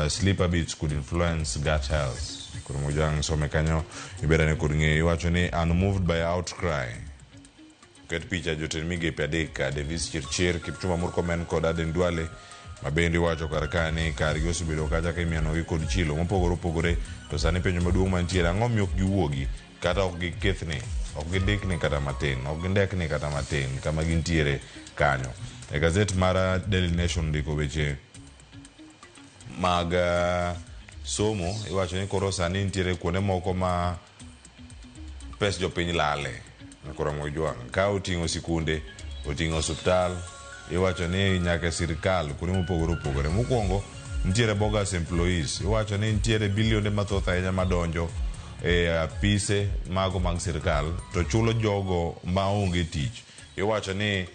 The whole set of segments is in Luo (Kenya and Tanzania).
Sleep habits could influence gut health. Koro Mojang some kanyo ibedane kod ng'eyo. Iwacho ni unmoved by outcry. Ket picha jotend migepe adek ka Davis Chirchir, Kipchumba Murkomen kod Aden Duale ma bende iwacho kar ka ni kargi osebedo kacha ka imienogi kod chilo mopogore opogore to sani penjo maduong' mantiere ang'o miyo ok giwuogi kata ok gikethni ok gidikni kata matin ok gindekni kata matin kama gintiere kanyo. E gazet mar Daily Nation ndiko weche mag somo iwacho ni koro sani nitiere kuonde moko ma pes jopiny lale koro Mojwang' ka oting'o sikunde oting'o osuptal iwacho ni nyaka e sirikal kuonde mopogore opogore. Mokwongo nitiere bogus employees iwacho ni nitiere bilionde mathoth ahinya madonjo e apise mago mag sirikal to chulo jogo maonge tich. Iwacho ni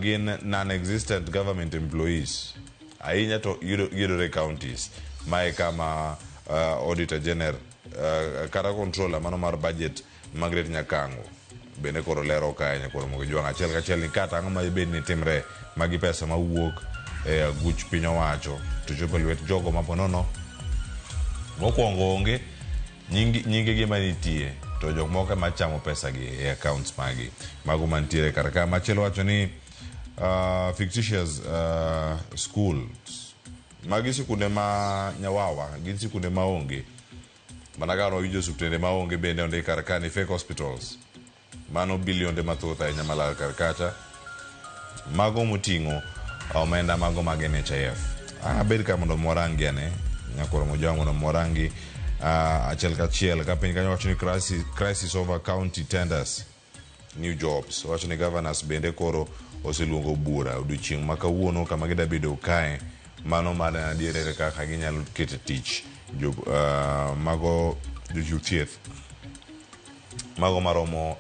gin non-existent government employees ahinya to yudore e counties mae kama auditor general kata controller mano mar budget Margaret Nyakango bende koro lero kae nyakoro Mojwang' achiel kachiel ni kata ang'o ma bed ni timre magi pesa mawuok e aguch piny owacho to chopo e lwet jogo ma ponono mokwongo onge nyinge gi manitie to jok moko ema chamo pesa gi e accounts magi mago mantiere kar ka. Machielo wacho ni fictitious schools magi sikunde ma nyawawa gin sikunde maonge mana ka wawinjo osiptende maonge bende ondik kar ka ni fake hospitals mano bilionde mathoth ahinya malal kar kacha mago moting'o omenda mago mag NHIF. Abed ka mondo mwarangi ane nyakoro Mojwang' mondo mwarangi achiel kachiel ka piny kanyo wacho ni crisis over county tenders new jobs. Wacho ni governors bende koro oseluongo bura odiochieng' ma kawuono kama gida bedo kae mano mar adier ere kaka ginyalo keto tich jo, mago jochiw thieth mago maromo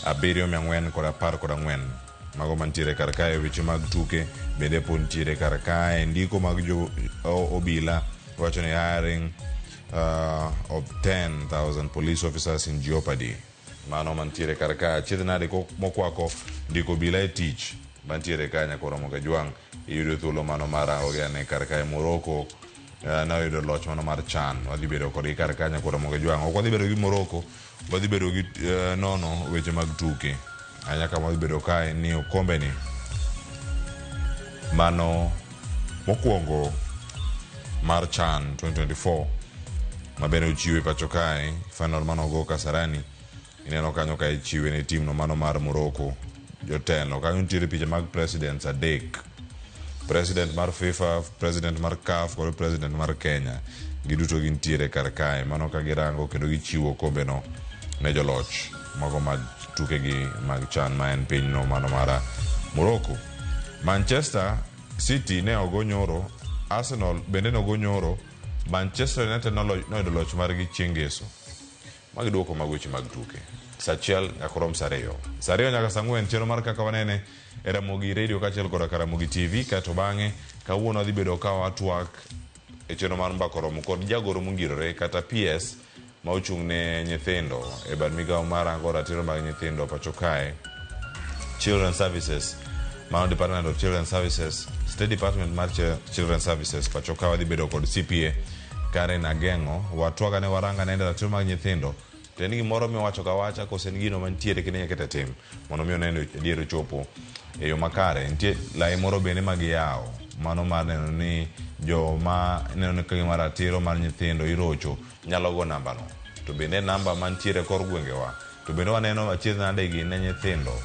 7414 mago mantiere kar kae. Weche mag tuke bende pod nitiere kar kae. Ndiko mag jo obila wacho ni hiring of 10,000 police officers in jeopardy mano mantiere kar kae. Achiedh nade mokwako ndiko obila e tich mantiere kae nyakoro Mogajwang' iyudo thuolo mano mar rango kar kae. Morocco noyudo loch mano mar CHAN wadhi bedo kodgi kar kae nyakoro Mogajwang' ok wadhi bedo gi Morocco wadhi bedo gi nono weche mag tuke ahinya kama wadhi bedo kae ni okombe ni mano mokwongo mar CHAN 2024 ma bende ochiwe pacho kae final manogo Kasarani ineno kanyo ka ichiwe ne team no mano mar Morocco jotelo kanyo nitiere picha mag presidents adek president mar FIFA president mar CAF kod president mar Kenya giduto gintiere kar kae mano ka girango kendo gichiwo okombe no ne joloch mago mag tukegi mag CHAN ma en pinyno mano mar Morocco. Manchester City ne ogo nyoro Arsenal bende nogo nyoro Manchester United noyudo loch margi chieng' ngeso. Magi duoko mag weche mag tuke saa achiel nyaka rom saa ariyo saa ariyo nyaka saa ang'wen chenro mar kaka wanene e Ramogi Radio kaachiel koda ka Ramogi TV. Kaeto bang'e kawuono wadhi bedo ka watwak e chenro mar mbaka oromo kod jagoro mongirore kata PS ma ochung' ne nyithindo e bad migawo mar rango ratiro mag nyithindo pacho kae Children Services mano Department of Children Services State Department mar Children Services pacho ka wadhi bedo kod CPA Karen Ageng'o watwaga ne waranga nende ratiro mag nyithindo to en gimoro miwacho kawacha kose en gino mantiere kendo inyalo keto e tim mondo mi oneno adier ochopo e yo makare. Nitie lai moro bende ma giyawo mano mar neno ni joma neno ni kagima ratiro mar nyithindo irocho nyalo go namba no to bende namba mantiere e kor gwengewa to bende waneno achiedh nade gi ne nyithindo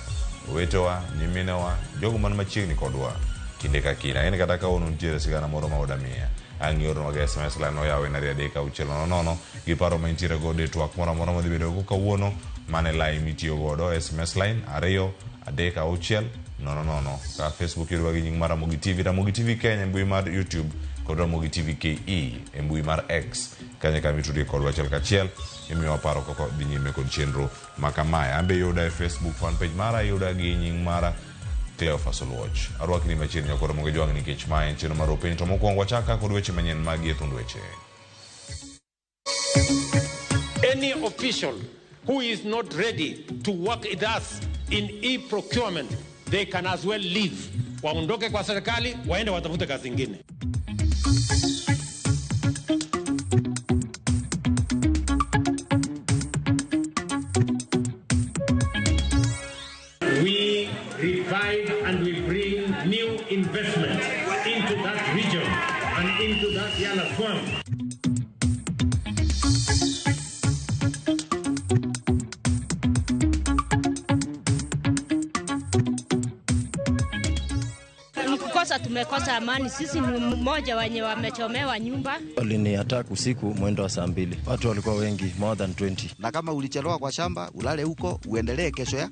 owetewa nyiminewa jogo man machiegni kodwa kinde ka kinde. Ang'e ni kata kawuono nitiere sigana moro ma udamiya ang' iornwa gi SMS line oyaw en 23600 gi paro ma intiere godo e twak moro amora madhi bedo go kawuono mane line mitiyo godo SMS line 23600 ka Facebook yudowa gi nying mar Ramogi TV Ramogi TV Kenya e mbui mar YouTube kod Ramogi TV KE e mbui mar X kanyo kama itudie kodwa achiel kachiel imiyowa paro kaka dhi nyime kod chenro ma kamae. An be yuda e Facebook fan page mara yuda gi nying mara Cleophas Oluoch. Arwakni machiegni nyakoro Ramogi Jwang' nikech mae en chenro mar opiny to mokwongo wachak kod weche manyien mag e thund weche. Any official who is not ready to work with us in e-procurement, they can as well leave. Waondoke kwa serikali, waende watafute kazi ingine. that region and into that Yala swamp. Kukosa tumekosa amani. Sisi ni mmoja wenye wamechomewa nyumba. Walini attack usiku mwendo wa saa 2. Watu walikuwa wengi, more than 20. Na kama ulichelewa kwa shamba, ulale huko, uendelee kesho ya.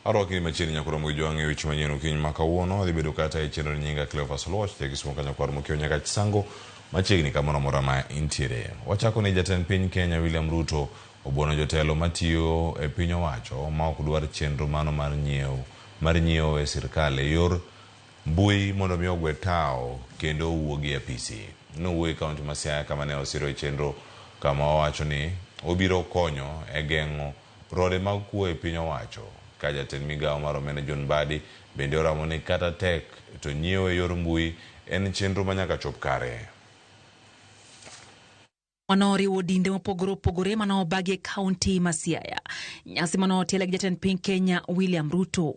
Arwaki machiegni nyakoro mwijwang' e weche manyien okinyi ma kawuono dhi bedo kata e chenro nyinga Cleophas Oluoch jakisumo kanyo kwar mokiewo nyaka Chisango machiegni kamoro amora ma intiere. Wachako ni jatend piny Kenya William Ruto obuono jotelo matiyo e piny owacho ma ok dwar chenro mano mar nyiewo e sirkal e yor mbui mondo mi ogwe tawo kendo owuogi e apisi. Nowuoyo e kaunti ma Siaya kama ne osiro e chenro kama owacho ni obiro konyo e geng'o rode mag kuo e piny owacho. Ka jatend migawo mar omenda John Mbadi bende oramo ni kata tek to nyiewo e yor mbui en chenro ma nyaka chop kare. Manoriwo dinde mopogore opogore mane obagi e kaunti ma Siaya. Nyasi mane otiele gi jatend piny Kenya William Ruto.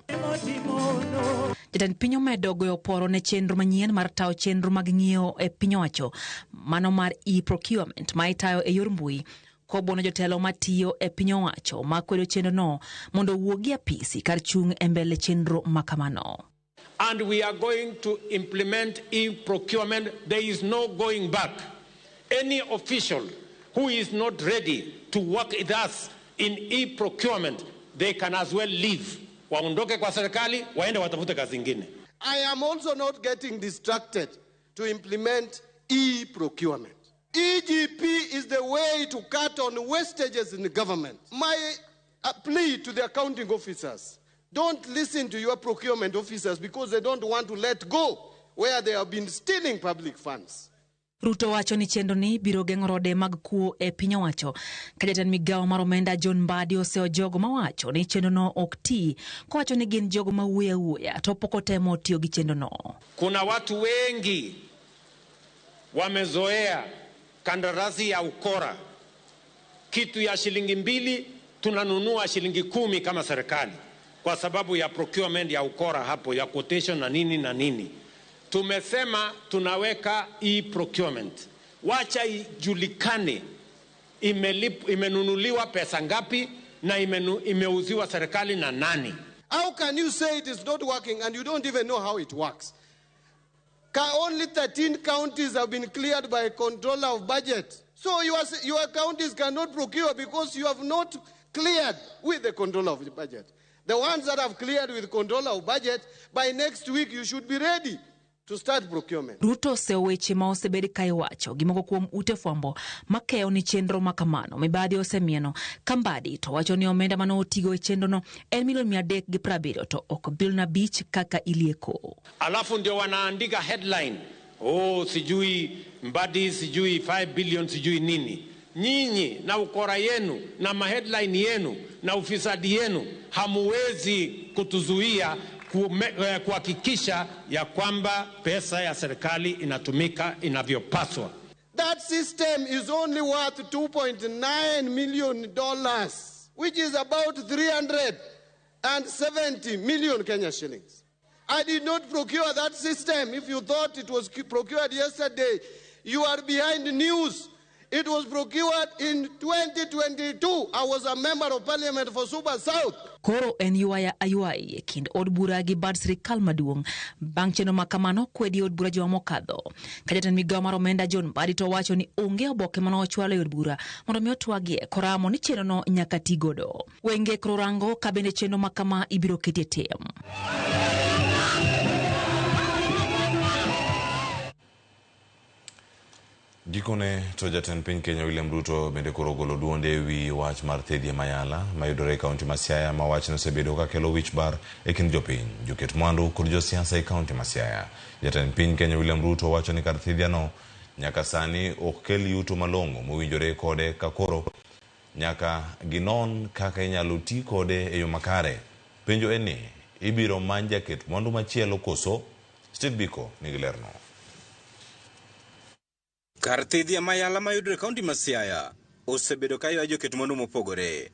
Jatend piny omedo goyo poro ne chenro manyien mar tayo chenro mag ng'iewo e piny owacho mano mar e-procurement ma itayo e yor mbui kobuono jotelo matiyo e piny owacho makwedo chenrono mondo owuogi e apisi kar chung' e mbele chenro makamano. And we are going to implement e-procurement. There is no going back. Any official who is not ready to work with us in e-procurement, they can as well leave. Waondoke kwa serikali, waende watafute kazi ingine. I am also not getting distracted to implement e-procurement. EGP is the way to cut on wastages in the government. My plea to the accounting officers, don't listen to your procurement officers because they don't want to let go where they have been stealing public funds. Ruto wacho ni chenro ni biro geng'o rode mag kuo e piny owacho ka jatend migawo mar omenda John Mbadi oseyo jogo mawacho ni chenrono ok ti kowacho ni gin jogo ma wuoyo awuoya to pok otemo tiyo gi chenrono. Kuna watu wengi wamezoea kandarasi ya ukora. Kitu ya shilingi 2 tunanunua shilingi 10 kama serikali kwa sababu ya procurement ya ukora hapo ya quotation na nini na nini. Tumesema tunaweka e-procurement. Wacha ijulikane imenunuliwa pesa ngapi na imeuziwa serikali na nani. How can you say it is not working and you don't even know how it works? Only 13 counties have been cleared by a controller of budget. So your counties cannot procure because you have not cleared with the controller of the budget. The ones that have cleared with controller of budget, by next week you should be ready to start procurement. Ruto oseyo weche ma osebed ka iwacho gi moko kuom ute fwambo makeyo ni chenro makamano mibadhi osemieno ka Mbadi to wacho ni omenda mane otigo e chenrono en milion 370 to ok bilion 5 kaka ilieko. Alafu ndio wanaandika headline, oh, sijui Mbadi, sijui 5 billion, sijui nini. Nyinyi na ukora yenu na maheadline yenu na ufisadi yenu hamuwezi kutuzuia kuhakikisha ya kwamba pesa ya serikali inatumika inavyopaswa. That system is only worth $2.9 million, which is about 370 million Kenya shillings. I did not procure that system. If you thought it was procured yesterday, you are behind the news. It was procured in 2022. I was a member of parliament for Suba South. Koro en ywaya aywai e kind od bura gi bad sirikal maduong' bang' chenro ma kamano kwedi od bura juma mokadho. Ka jatend migawo mar omenda John Mbadi to wacho ni onge oboke mane ochwalo e od bura mondo mi otwagie koramo ni chenrono nyaka ti godo. Wenge koro rango ka bende chenro ma kama ibiro ketie tim. Gikone to jatend piny Kenya William Ruto bende koro ogolo duonde e wi wach mar thedhie Mayala mayudore e kaunti ma Siaya ma wachno osebedo ka kelo wich bar e kind jopiny, joket mwandu kod josiasa e kaunti ma Siaya. Jatend piny Kenya William Ruto wacho ni kar thedhiano nyaka sani ok kel yuto malong'o mowinjore kode ka koro nyaka ginon kaka inyalo ti kode e yo makare. Penjo en ni ibiro many jaket mwandu machielo koso? Steve Biko nigi lerno. Kar thidhia ma Yala mayudore e kaunti ma Siaya osebedo ka ywayo joket mwandu mopogore.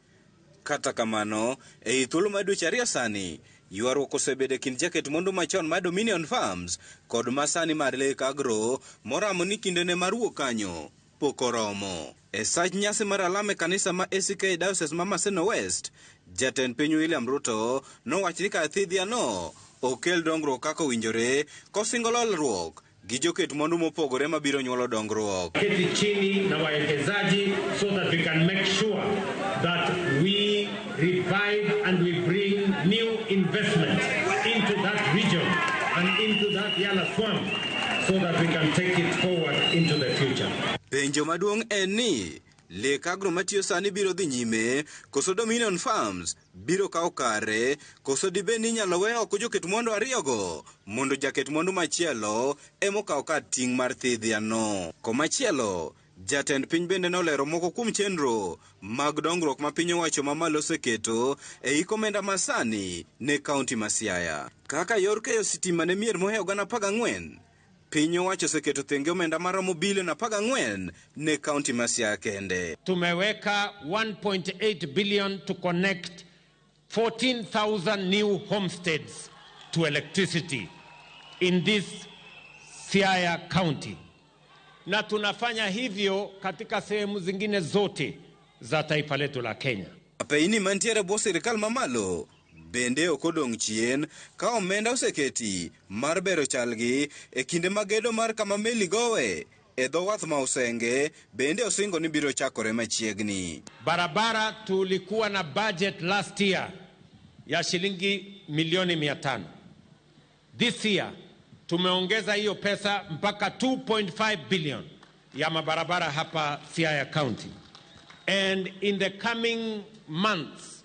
Kata kamano, ei thuolo mar dweche ariyo sani, ywaruok osebedo e kind jaket mwandu machon mar Dominion Farms kod masani mar Lake Agro moramo ni kindene mar wuok kanyo pok oromo. E sach nyasi mar alam e kanisa ma ACK Diocese ma Maseno West, jatend piny William Ruto nowacho ni kar thidhiano okel dongruok kaka owinjore kosingo lalruok gi joket mwandu mopogore mabiro nyuolo dongruok. Keti chini na wawekezaji so that we can make sure that we revive and we bring new investment into that region and into that Yala swamp so that we can take it forward into the future. Penjo maduong' en ni Lake Agro matiyo sani biro dhi nyime koso Dominion Farms biro kawo kare koso dibed ni inyalo we oko joket mwandu ariyogo mondo jaket mwandu machielo ema okaw kar ting' mar thidhiano. Komachielo, jatend piny bende nolero moko kuom chenro mag dongruok ma piny owacho mamalo oseketo e hik omenda masani ne kaunti ma Siaya. Kaka yor keyo sitima ne mier mohewo 14,000, piny owacho oseketo thenge omenda maromo bilion 14 ne kaunti ma Siaya kende. Tumeweka 1.8 billion to connect 14,000 new homesteads to electricity in this Siaya County. Na tunafanya hivyo katika sehemu zingine zote za taifa letu la Kenya. Apeini mantiere e bwo sirikal mamalo bende ok odong' chien ka omenda oseketi mar bero chalgi e kinde mag gedo mar kama meli gowe e dho wath ma Usenge bende osingo ni biro chakore machiegni. Barabara tulikuwa na budget last year ya shilingi milioni 500. This year tumeongeza hiyo pesa mpaka 2.5 billion ya mabarabara hapa Siaya County. And in the coming months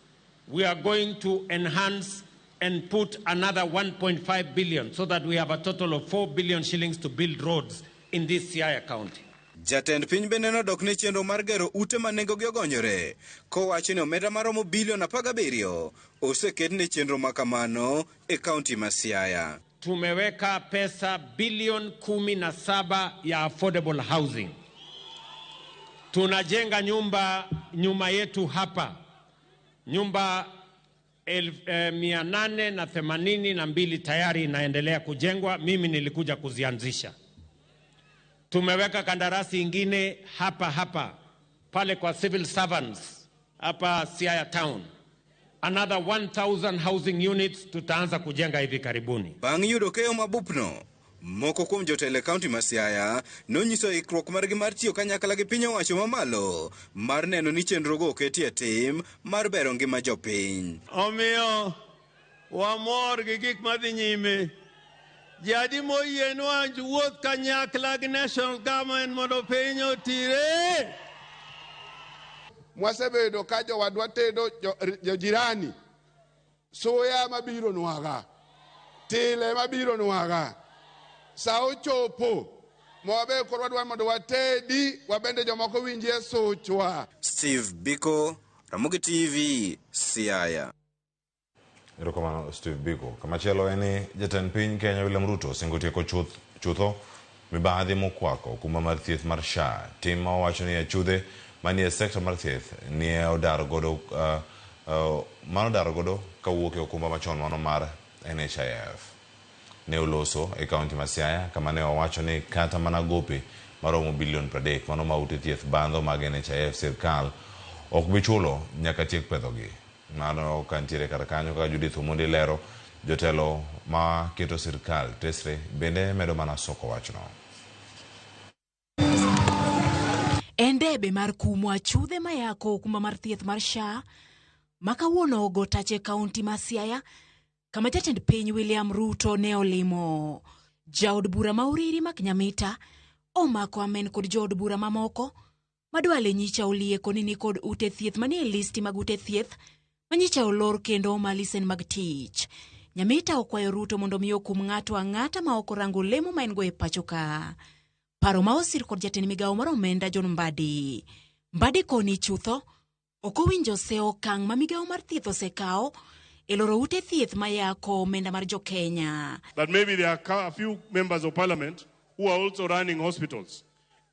we are going to enhance and put another 1.5 billion so that we have a total of 4 billion shillings to build roads in this Siaya County. Jatend piny bende nodok ne chenro mar gero ute ma nengogi ogonyore kowacho ni omenda maromo bilion 17 oseket ne chenro ma kamano e kaunti ma Siaya. Tumeweka pesa bilioni 17 ya affordable housing. Tunajenga nyumba nyuma yetu hapa, nyumba 882 tayari inaendelea kujengwa, mimi nilikuja kuzianzisha. Tumeweka kandarasi ingine hapa hapa pale kwa civil servants hapa Siaya Town, another 1000 housing units tutaanza kujenga hivi karibuni. Bang' yudo keyo mabupno, moko kuom jotelo e kaunti ma Siaya nonyiso ikruok margi mar tiyo kanyakla gi piny owacho mamalo mar neno ni chenrogo oketi e tim mar bero ngima jopiny. Omiyo wamor gi gik madhi nyime. Ji adi moyienwa wuoth kanyakla gi national government mondo piny otire. Mwasebedo ka jowadwa tedo jojirani suya mabiro nwaga tile mabiro nwaga sa ochopo ma wabe koro wadwa mondo watedi wabende jomoko winjie suchwa. Steve Biko, Ramogi TV, Siaya. Erokamano Steve Biko. Kamachielo en ni jatend piny Kenya William Ruto osingo tieko chuth chutho mibadhi mokwako okumba mar thieth mar SHA. Tim ma owacho ni achudhe manie sekta mar thieth nie odar godo mano odar godo kawuok e okumba machon mano mar NHIF. Ne oloso e kaunti ma Siaya kama ne owacho ni kata mana gope maromo bilion 30 mano ma ute thieth bandho mag NHIF sirkal ok bi chulo nyaka tiek pedhogi. Mano ka ntiere kar kanyo kaka Judith Omondi lero jotelo ma keto sirkal tesre bende medo mana soko wachno. En debe mar kumo achudhe mayako okumba mar thieth mar SHA ma kawuono ogo tach e kaunti ma Siaya kama jatend piny William Ruto ne olimo. Jaod bura ma Uriri Mak Nyamita omako amen kod jood bura mamoko madwale nyicha olieko ni nikod ute thieth manie listi mag ute thieth manyicha olor kendo oma lisen mag tich. Nyamita okwayo Ruto mondo mi okum ng'ato ang'ata ma ok orango lemo ma en go e pacho ka. Paro ma osir kod jatend migawo mar omenda John Mbadi. Mbadi koni chutho ok owinjo se okang' ma migawo mar thieth osekawo e loro ute thieth mayako omenda mar jokenya. That maybe there are a few members of parliament who are also running hospitals.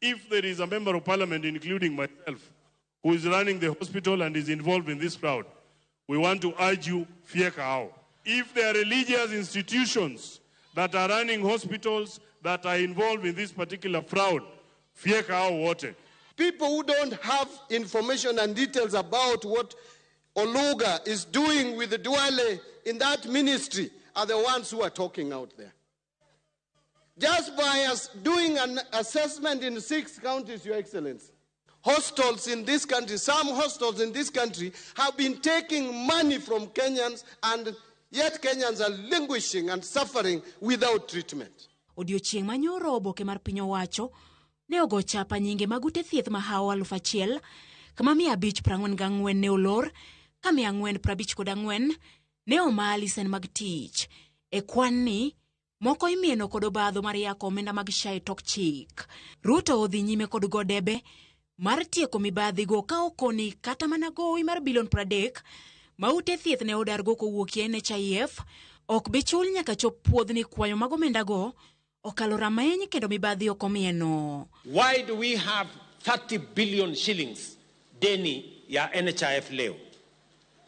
If there is a member of parliament, including myself, who is running the hospital and is involved in this fraud, we want to urge you, fyeka hao. If there are religious institutions that are running hospitals that are involved in this particular fraud, fyeka hao wote. People who don't have information and details about what Oluga is doing with the Duale in that ministry are the ones who are talking out there. Just by us doing an assessment in 6 counties, Your Excellency, hostels in this country, some hostels in this country have been taking money from Kenyans, and yet Kenyans are languishing and suffering without treatment. Odiochieng' manyoro oboke mar piny owacho ne ogo chapa nyinge mag ute thieth mahawo 1000 kama 544 ne olor ka 454 ne oma lisen mag tich. E kwan ni moko imieno kod obadho mar yako omenda mag SHA e tok chik. Ruto odhi nyime kod go debe mar tieko mibadhigo ka okoni kata mana gowi mar bilion 30 ma ute thieth ne odargo kowuok e NHIF ok bi chul nyaka chop puodhni kwayo mag omendago okalo rameny kendo mibadhi ok omieno. Why do we have 30 billion shillings deni ya NHIF leo?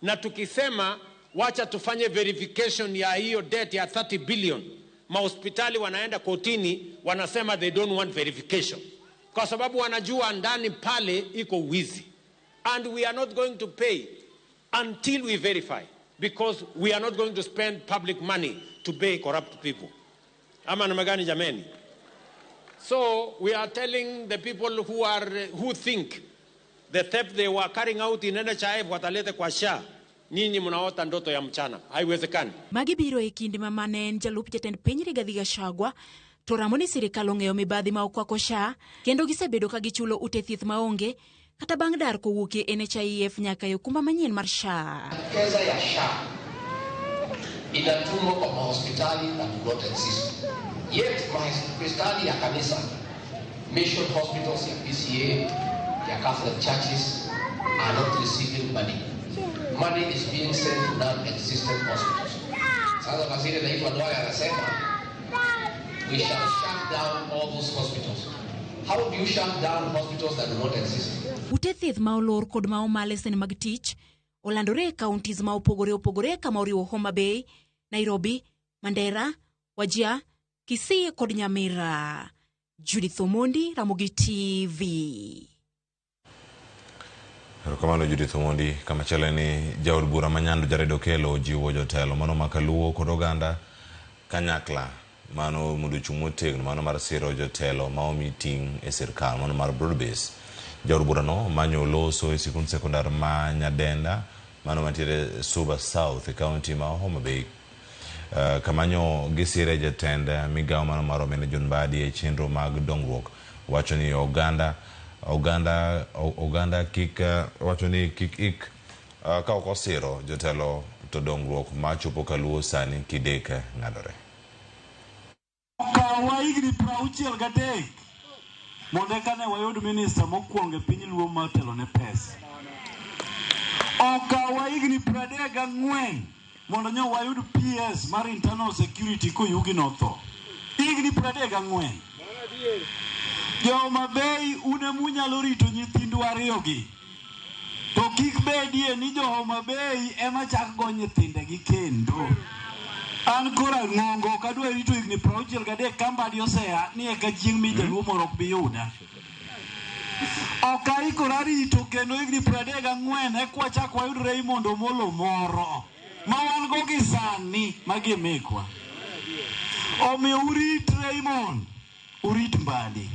Na tukisema wacha tufanye verification ya hiyo debt ya 30 billion, mahospitali wanaenda kotini wanasema they don't want verification kwa sababu wanajua ndani pale iko wizi. And we are not going to pay until we verify, because we are not going to spend public money to pay corrupt people. Ama namna gani jameni? So we are telling the people who think the theft they were carrying out in NHIF watalete kwa SHA, nyinyi mnaota ndoto ya mchana, haiwezekani. Magi biro e kinde ma mane en jalup jatend piny Rigathi Gachagua to ramo ni sirikal ong'eyo mibadhi ma okwako SHA kendo gisebedo ka gichulo ute thieth maonge kata bang' dar kowuok e NHIF nyaka e okumba manyien mar SHA. Pesa ya SHA inatumwa kwa mahospitali that do not exist. Yet mahospitali ya kanisa, mission hospitals ya PCA, ya Catholic churches are not receiving money. Money is being sent to non-existent hospitals. Sasa waziri anaitwa Duale anasema we shall shut down all those hospitals. How do you shut down hospitals that do not exist? Ute thieth ma olor kod ma oma lesen mag tich olandore e counties ma opogore opogore kama oriwo Homa Bay, Nairobi, Mandera, Wajir, Kisii kod Nyamira. Judith Omondi, Ramogi TV. Erokamano Judith Omondi. Kamachielo ni jaod bura ma Nyando Jared Okello ojiwo jotelo mano ma Kaluo kod oganda kanyakla mano mondo ochung' motegno mano mar siro jotelo ma omi ting' e sirkal mano mar broad base. Jaod burano manyo loso e sikund sekondar ma Nyadenda mano mantiere Suba South e kaunti ma Homa Bay. Kamanyo gisire jatend migawo mano mar omenda John Mbadi e chenro mag dongruok wacho ni oganda kik wacho ni kik ik ka ok osiro jotelo to dongruok machopo Kaluo sani kidek ng'adore. Okawa higni 63 mondo eka ne wayud minista mokwongo e piny Luo motelo ne pesa. Okawa higni 34 mondo nyo wayud PS mar internal security koyugi notho. Higni 34. Jo Homa Bay un emunyalo rito nyithindu ariyogi. To kik bedie ni jo Homa Bay ema chak go nyithindegi kendo. An koro ang'ongo ok adwa rito higni 63 ka Mbadi osea ni eka chieng' mi jaluo moro ok bi yuda. Ok aikora rito kendo higni 34 eka wachak wayud Raymond Omolo moro ma wan go gi sani magi e mekwa. Omiyo urit Raymond, urit Mbadi.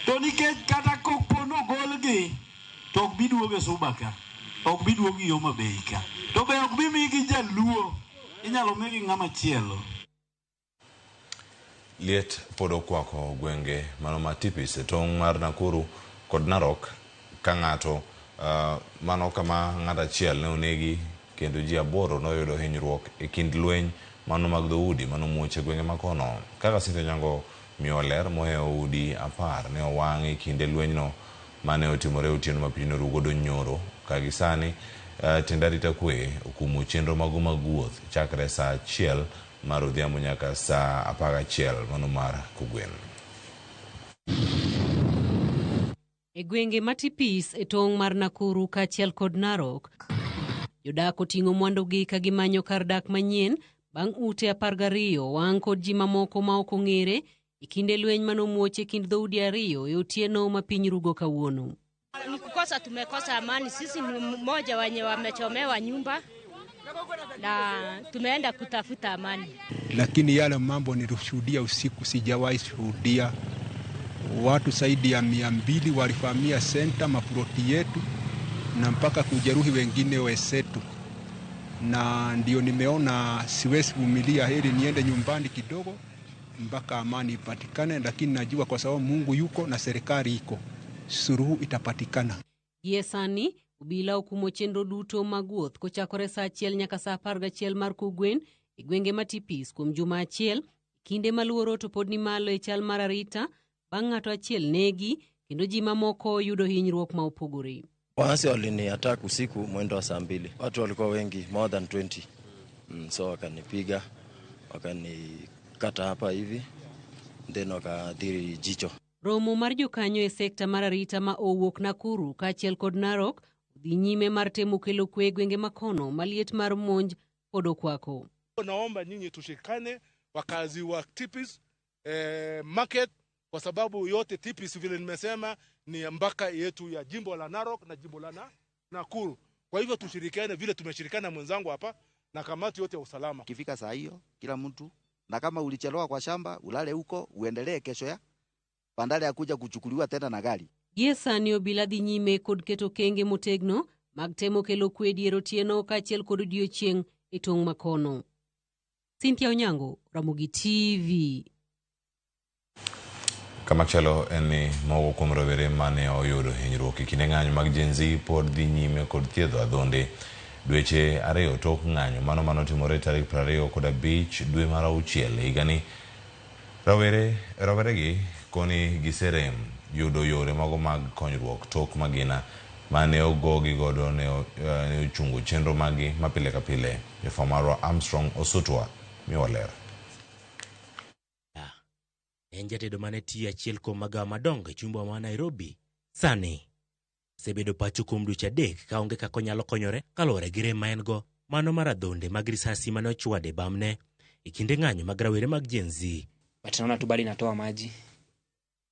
To nikech kata kopo nogolgi to ok bi duogo e Suba ka, ok bi duogo e Homa Bay ka, to be ok bi migi jaluo, inyalo migi ng'ama chielo. Liet pod okwako gwenge mano ma Tipis e tong' mar Nakuru kod Narok ka ng'ato mano kama ng'ato achiel ne onegi kendo ji 8 noyudo hinyruok e kind lweny mano mag dhoudi mano muoch e gwenge makono. Kaka Cynthia Onyango miyo ler mohewo udi 10 ne owang' e kinde lwenyno mane otimore otieno ma piny noru godo nyoro. Ka gi sani tend arita kwe okumo chenro mago mag wuoth chakre saa 1 mar odhiambo nyaka saa 11 mano mar kogwen. E gwenge ma Tipis e tong' mar Nakuru kaachiel kod Narok, jodak oting'o mwandugi ka gimanyo kar dak manyien bang' ute 12 owang' kod ji mamoko ma ok ong'ere e kinde lweny manomuoch e kind dhoudi ariyo e otieno ma piny rugo kawuono. Ni kukosa, tumekosa amani. Sisi ni mmoja wenye wamechomewa nyumba na tumeenda kutafuta amani. Lakini yale mambo nilishuhudia usiku sijawahi shuhudia. Watu zaidi ya 200 walivamia senta maploti yetu na mpaka kujeruhi wengine wenzetu, na ndio nimeona siwezi vumilia, heri niende nyumbani kidogo mpaka amani ipatikane, lakini najua kwa sababu Mungu yuko na serikali iko, suluhu itapatikana. Gie sani, obila okumo chenro duto mag wuoth kochakore saa 1 nyaka saa 11 mar kogwen e gwenge ma Tipis kuom juma achiel, kinde ma luoro to pod ni malo e chal mar arita bang' ng'ato achiel negi kendo ji mamoko yudo hinyruok ma opogore. Waasi walini attack usiku mwendo wa saa 2. Watu walikuwa wengi, more than 20. So wakanipiga, wakanikata hapa hivi, then wakaathiri jicho. Romo mar jokanyo e sekta mar arita ma owuok Nakuru kaachiel kod Narok odhi nyime mar temo kelo kwe e gwenge makono ma liet mar monj pod okwako. Naomba nyinyi tushikane, wakazi wa Tipis market, kwa sababu yote Tipis vile nimesema ni mpaka yetu ya jimbo la Narok na jimbo la Nakuru. Kwa hivyo tushirikiane vile tumeshirikiana mwenzangu hapa na kamati yote ya usalama. Kifika saa hiyo kila mtu, na kama ulichelewa kwa shamba ulale huko uendelee kesho ya bandari ya kuja kuchukuliwa tena na gari. Gie sani obila dhi nyime kod keto kenge motegno mag temo kelo kwe dier otieno kaachiel kod odiechieng' e tong' makono. Cynthia Onyango, Ramogi TV. Kamachielo en ni moko kuom rowere mane oyudo hinyruok e kinde ng'anyo mag Gen Z pod dhi nyime kod thiedho adhonde dweche 2 tok ng'anyo mano manotimore tarik 25 dwe mar 6 higani. Roweregi koni giserem yudo yore mago mag konyruok tok magina mane ogogi godo ne ochungo chenro magi ma pile ka pile. Jafwambo marwa Armstrong Osutwa miwa ler. En jatedo mane tiyo achiel kuom magawa madongo e chuny boma ma Nairobi. Sani osebedo pacho kuom dweche 3 ka onge kaka onyalo konyore kaluwore gi rem ma en go mano mar adhonde mag risasi mane ochwade bamne e kinde ng'anyo mag rawere mag Gen Z. But naona tu bado inatoa maji,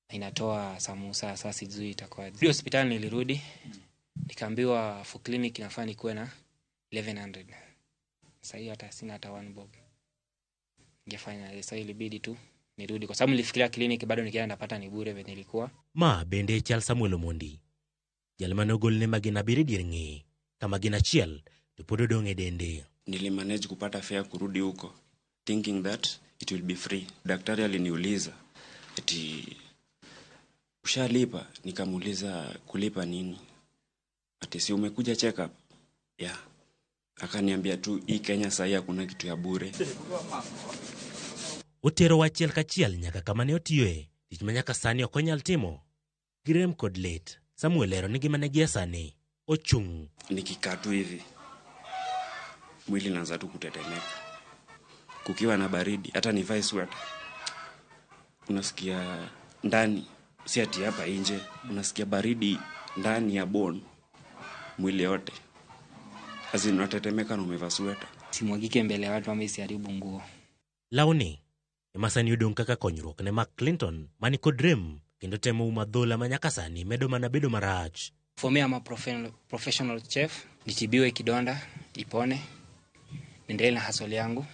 inatoa samusa, sasa sijui itakuwaje. Ndio hospitali nilirudi, nikaambiwa for clinic inafaa nikuwe na 1100. Sasa hiyo hata sina hata 1 bob. Ningefanya sasa, ilibidi tu nirudi kwa sababu nilifikiria clinic bado nikienda napata ni bure venye ilikuwa. Ma bende chal Samuel Omondi. Jal mane ogolne magina 7 dier ng'eye, ka magina 1 to pod odong' e dende. Nilimanage kupata fare kurudi huko thinking that it will be free. Daktari aliniuliza eti ushalipa? Nikamuuliza kulipa nini? Ati si umekuja check up? Yeah. Akaniambia tu hii Kenya sahi hakuna kitu ya bure. Otero achiel kachiel nyaka kama ne otiyoe, tich ma nyaka sani ok onyal timo. Gi rem kod lit, Samuel lero ni ngimane gie sani ochung'. Nikikaa tu hivi mwili inaanza tu kutetemeka. Kukiwa na baridi hata nivae sweater unasikia ndani, si ati hapa nje, unasikia baridi ndani ya bone mwili yote. As in unatetemeka na umevaa sweater. Simwagike mbele ya watu ama isiharibu nguo. Lawni ema sani odong' kaka konyruok ne Mark Clinton mani kod rem kendo temo umo adhola ma nyaka sani medo mana bedo marach. For me, I'm a professional chef. Nitibiwe kidonda, ipone, niendelee na hustle yangu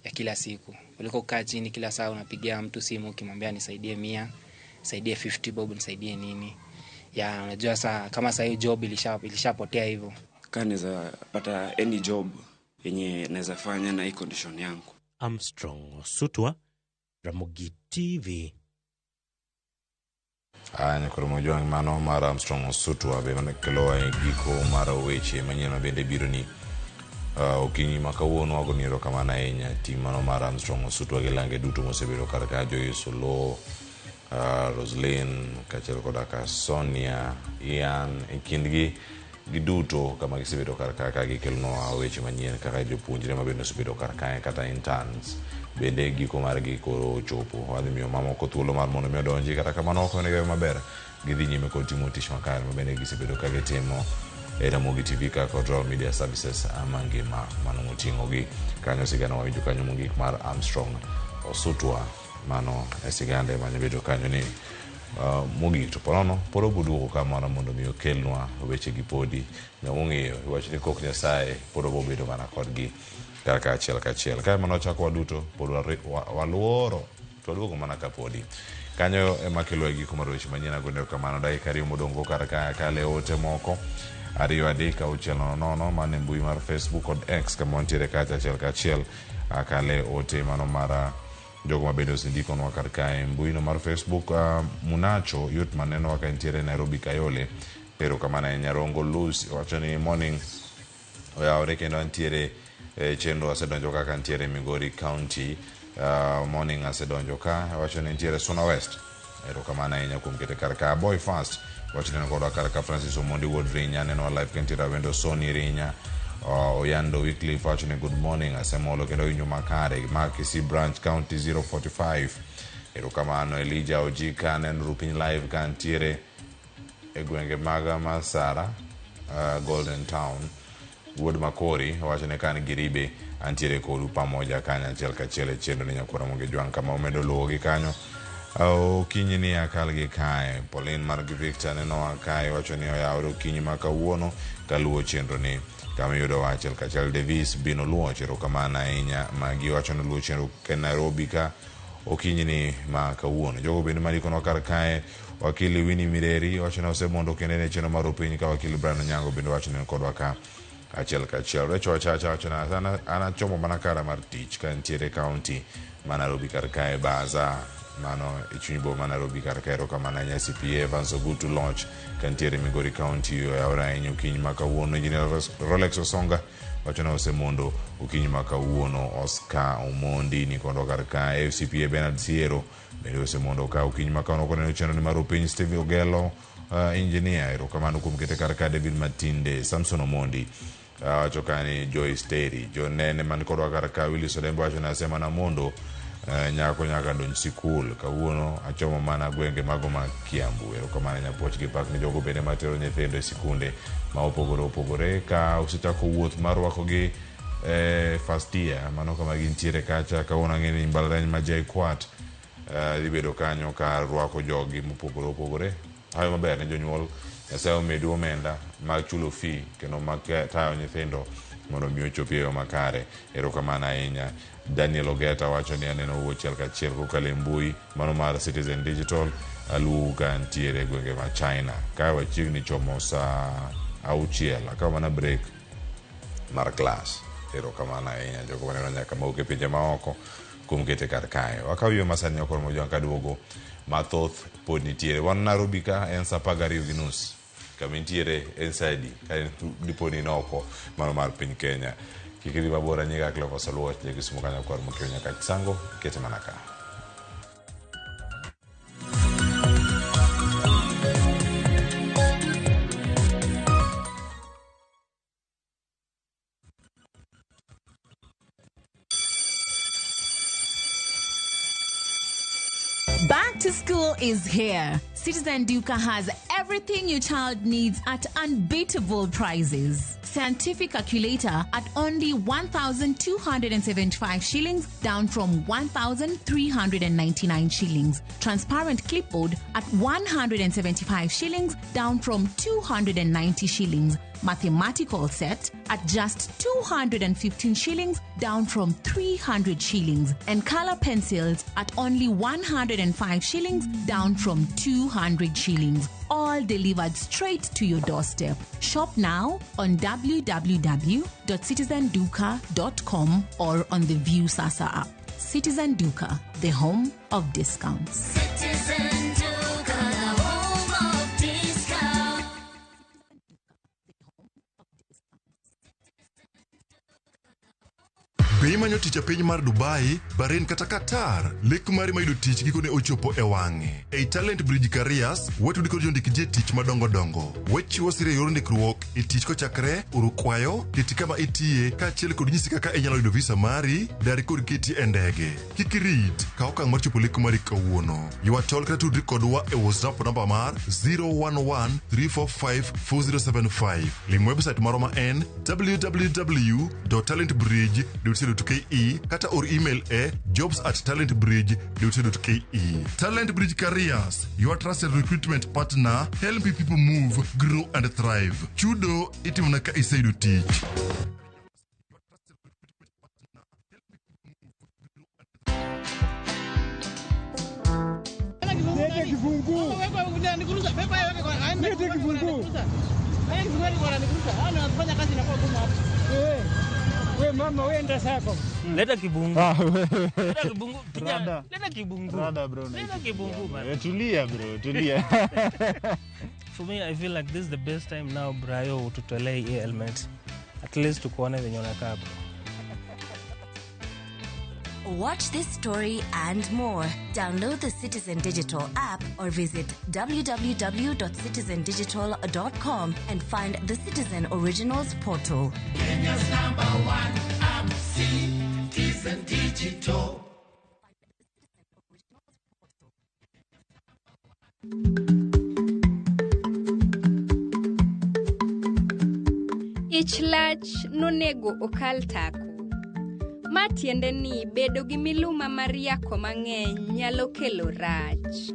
ya kila siku. Kuliko kukaa chini kila saa unapigia mtu simu ukimwambia nisaidie 100, nisaidie 50 bob, nisaidie nini. Ya, unajua saa kama saa hiyo job ilishapotea hivyo. Kama naweza pata any job yenye naweza fanya na hii condition yangu. Armstrong Osutwa, Ramogi TV. Anya koro mojwang' mano mar Armstrong Osutwa be mane kelowa e giko mar weche manyien ma bende biro ni okinyi ma kawuono. Wagoni erokamano ahinya tim mano mar Armstrong Osutwa gi lange duto mosebedo kar ka, Joyce Oloo, Roslyn kaachiel koda ka Sonia, Ian, e kindgi giduto kama gisebedo kar ka ka gikelonwa weche manyien kaka jopuonjre ma bende osebedo kar kae kata interns. Bende giko margi koro ochopo. Wadhi miyo mamoko thuolo mar mondo mi odonji. Kata kamano ok onego maber. Gidhi nyime kod timo tich makare ma bende gisebedo ka gitimo e Ramogi TV ka kod Royal Media Services mangima mano moting'o gi kanyo sigana wawinjo kanyo mogik mar Armstrong Osutwa mano e sigande manyobedo kanyo ni mogik to ponono pod oboduogo kamano mondo mi okelnwa weche gi podi ng'ama ong'eyo iwacho ni kok Nyasaye pod obobedo mana kodgi kar kaachiel kachiel kae mano wachako waduto pod waluoro to waduogo mana kapodi kanyo ema kelo e giko mar weche manyien agone erokamano dakika ariyo modong' go kar ka kale ote moko 2 3 6 0 0 mano e mbui mar Facebook kod X kama wantiere kacha achiel kachiel akale ote mano mar jogo mabende osendikonwa kar kae mbui no mar Facebook. Munacho yot manenowa ka entiere Nairobi Kayole, erokamano ahinya. Rongo Luz wacho ni morning oyawore kendo antiere e chenro asedonjo kaka ntiere Migori County. Morning asedonjo ka wacho ni ntiere Suna West, erokamano ahinya kuom kete kar ka. Boy Fast wacho neno kodwa kar ka. Francis Omondi wuod Rinya neno live kantiere Awendo Sony Rinya. Oyando Wycliffe wacho ni good morning asemolo kendo winjo makare ma Kisii Branch County 045, erokamano. Elijah Ojika neno Rupiny live ka ntiere e gwenge mag Masara, Golden Town. Wuod Makori wacho ni kan Giribe antiere kodu pamoja kanyo achiel kachiel e chenro ni nyakwara Ramogi Jwang' kama omedo luwogi kanyo okinyi ni akal gi kae. Pauline mar gi Victor nenowa kae wacho ni oyawore okinyi ma kawuono kaluwo chenro ni kama iyudowa achiel kachiel. Davis Bino Luoch, erokamano ahinya. Magi wacho ni luwo chenro ke Nairobi ka okinyi ni ma kawuono. Jogo bende mandikonwa kar kae, wakili Winnie Mireri wacho ni osemondo kendo ne chenro mar opiny ka. Wakili Brian Onyango bende wacho ni kodwa ka achiel kachiel. Recho Wachacha wacho ni an achomo mana kara mar tich ka nitiere county ma Nairobi kar kae Baza mano e chuny boma ma Nairobi kar kae, erokamano ahinya. CPA Evans Ogutu Loch ka nitiere Migori County oyawore ahinya okinyi ma kawuono. Engineer Rolex Osonga wacho ni osemondo okinyi ma kawuono. Oscar Omondi ni kodwa kar kae. FCPA Bernard Siero bende osemondo ka okinyi ma kawuono koneno chenro ni mar opiny. Steve Ogelo engineer, erokamano kuom kete kar ka. David Matinde, Samson Omondi wacho ka ni Joyce Terry jonene man kodwa kar ka. Willis Odembo wacho ni asema na mondo nyako nyaka donj sikul kawuono achomo mana gwenge mago ma Kiambu, erokamano nyapuoch gi pak ni jogo bende matero nyithindo e sikunde ma opogore opogore ka osechako wuoth mar rwakogi first year mano kama gintiere kacha kawuono. Ang'e ni mbalariany ma JKUAT dhi bedo kanyo ka rwako jogi mopogore opogore. Hayo maber ne jonyuol, Nyasaye omedu omenda mag chulo fee kendo mag tayo nyithindo mondo mi ochopi e yo makare, erokamano ahinya. Daniel Ogeta wacho ni aneno wuo achiel kachiel kokalo e mbui mano mar Citizen Digital aluwu ka ntiere e gwenge ma China kae wachiegni chomo saa 6 akawo mana break mar klas, erokamano ahinya jogo maneno nyaka mawuok e pinje maoko kuom kete kar kae. Wakawo yo masani nyakoro Mojwang' kaduogo mathoth pod nitiere wan Nairobi ka en saa 12:30 kama intiere en saa adi ka dipo ni in oko mano mar piny Kenya. Kik idhi mabor, anyinga Cleophas Oluoch ja Kisumu ka nyakwar Mokio nyaka Chisango kete mana ka. Back to school is here. Citizen Duka has everything your child needs at unbeatable prices. Scientific calculator at only 1,275 shillings, down from 1,399 shillings. Transparent clipboard at 175 shillings, down from 290 shillings. Mathematical set at just 215 shillings, down from 300 shillings. And color pencils at only 105 shillings, down from 200 shillings. All delivered straight to your doorstep. Shop now on www.citizenduka.com or on the View Sasa app. Citizen Duka, the home of discounts. Citizen Duka, the home of discount. Be imanyo tich e piny mar Dubai, Bahrain kata Qatar? Lek mari mar yudo tich gikone ochopo e wang'e. Ei Talent Bridge Careers, watudi kod jondik ji e tich madongo dongo. Wachiwo sir e yor ndikruok e tich kochakre oro kwayo, keti kama itiye, kaachiel kod nyisi kaka inyalo yudo visa mari, dari kod keti e ndege. Kik irit, kaw okang' mar chopo lek mari kawuono. Ywa tol kata tudri kodwa e WhatsApp namba mar 011 345 4075. Lim website marwa ma en www.talentbridge.co.ke kata or email e jobs at talentbridge.co.ke. Talent Bridge Careers, your trusted recruitment partner, helping people move, grow and thrive. Chudo itimona ka iseyudo tich. Lete kifunguu. Lete kifunguu. We mama wenda sako. Leta kibungu. Leta kibungu. Rada. Leta kibungu. Rada bro. Leta kibungu man. Tulia bro, tulia. For me I feel like this is the best time now Brayo ututolee hii helmet. At least tukuone venye unakaa bro. Watch this story and more. Download the Citizen Digital app or visit www.citizendigital.com and find the Citizen Originals portal. Kenya's number one app, Citizen Digital. Ich lach nonego okal tako. Ma tiende ni bedo gi miluma mar yako mang'eny nyalo kelo rach.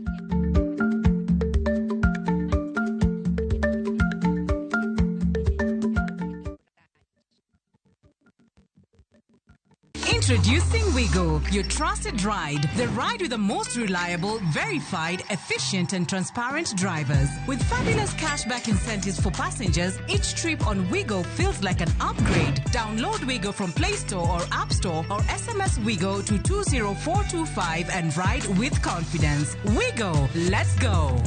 Introducing Wigo, your trusted ride. The ride with the most reliable, verified, efficient, and transparent drivers. With fabulous cashback incentives for passengers, each trip on Wigo feels like an upgrade. Download Wigo from Play Store or App Store or SMS Wigo to 20425 and ride with confidence. Wigo, let's go.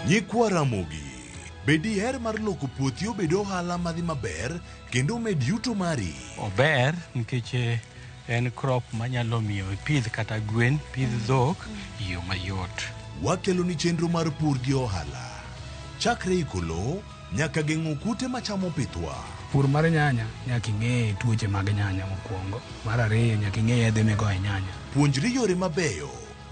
Nyikwa Ramogi, be diher mar loko puothi obed ohala madhi maber kendo omed yuto mari? Ober nikech en crop manyalo miyo ipidh kata gwen, pidh dhok e yo mayot. Wakeloni chenro mar pur gi ohala. Chakre iko lowo nyaka geng'o kute machamo pithwa. Pur mar nyanya nyaka ing'e tuoche mag nyanya mokwongo. Mar ariyo nyaka ing'e yedhe migoyo e nyanya. Puonjri yore mabeyo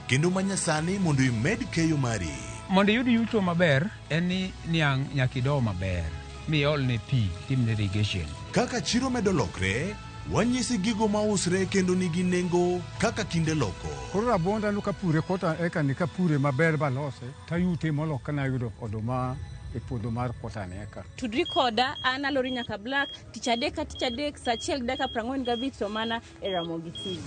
kendo manyasani mondo imed keyo mari. Mondo iyud yuto maber en ni niang' nyaka ido maber miolne pi timne irrigation. Kaka chiro medo lokre, wanyisi gigo mausre kendo nigi nengo kaka kinde loko. Koro rabuonda no kapure kota eka ni kapure maber balose tayute molo kana yudo oduma e puodho mar kota ni eka. Tudri koda an Alori nyaka Black tich adek ka tich adek saa achiel gi dakika 45 to mana e Ramogi TV.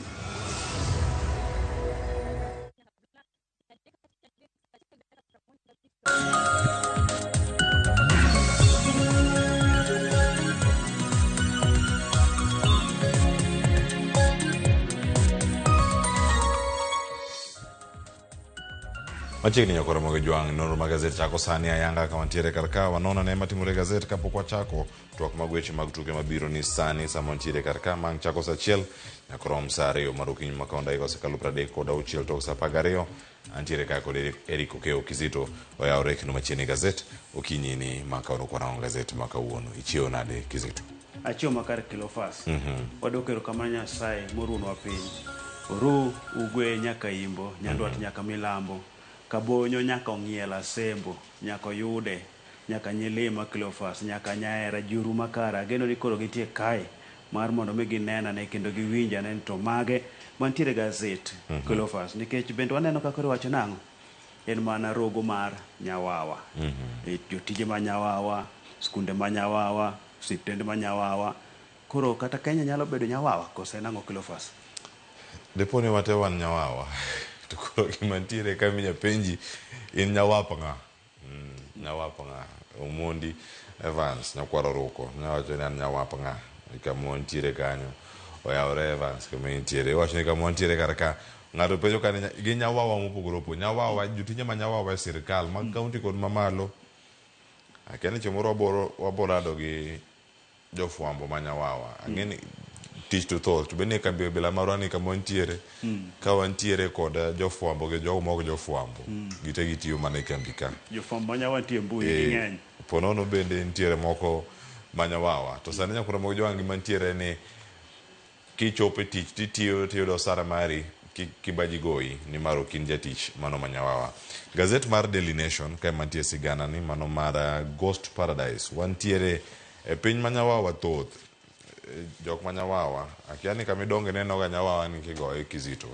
Machiegni nyaka Ramogi Jwang', nonro mag gazet chako sani ayanga ka wantiere kar ka wanon ane matimore e gazet kapok wachako twak mag weche mag tuke mabiro ni sani sama wantiere kar ka mang' chako saa achiel nyaka rom saa ariyo mar okinyi ma kaon dakika osekalo 36 tok saa 12 antiere ka kod Eric Okeo Kizito oyawore kendo machiegni gazet okinyi ni ma kawuono kwarango gazet ma kawuono ichiewo nade Kizito? Achiewo makare Kilofas. Wadwoko erokamano Nyasaye moruonwa piny. Oru ugwe nyaka imbo, nyandwat nyaka milambo, kabonyo nyaka ong'iel asembo, nyaka oyude, nyaka nyilima Cleophas, nyaka nyaera, juru makare. Ageno ni koro gintie kae mar mondo mi ginenane kendo giwinjane ni to mage mantiere e gazet Cleophas. Nikech bende waneno kaka iwacho nang'o? En mana rogo mar Nyawawa. Jotije ma Nyawawa, skunde ma Nyawawa, osiptende ma Nyawawa. Koro kata Kenya nyalo bedo Nyawawa kose en ang'o Cleophas? Dipo ni wate wan Nyawawa to koro gima ntiere ka minya penji in nyawap ng'a? Nyawap ng'a? Omondi Evans nyakwar Oruko nyawacho ni an nyawap ng'a? Kama wantiere kanyo oyawore Evans kama intiere iwacho ni kama wantiere kar ka Ng'ato penjo ka ni gi nyawawa mopogore opogore. Nyawawa, jotije ma nyawawa e sirkal mag kaunti kod mamalo. Akia ni chieng' moro waboro waborado gi jofwambo ma nyawawa. Ang'e ni tich to thoth to bende e kambi obila marwa ni kama wantiere ka wantiere kod jofwambo gi jogo ma ok jofwambo. Gite gitiyo mana e kambi ka. Jofwambo ma nyawa nitie e mbui Eh, ging'eny. Po nono bende nitiere moko ma nyawawa. To sani nyakura mag jowangi mantiere ni kichopo e tich titiyo tiyudo osara mari kibaji goyi nimar ok in jatich mano ma nyawawa. Gazet mar Daily Nation kae mantie sigana ni mano mar Ghost Paradise. Wantiere e piny ma nyawawa thoth. Jok ma nyawawa akia ni kama idonge ineno ga nyawawa ni kigoye kizito.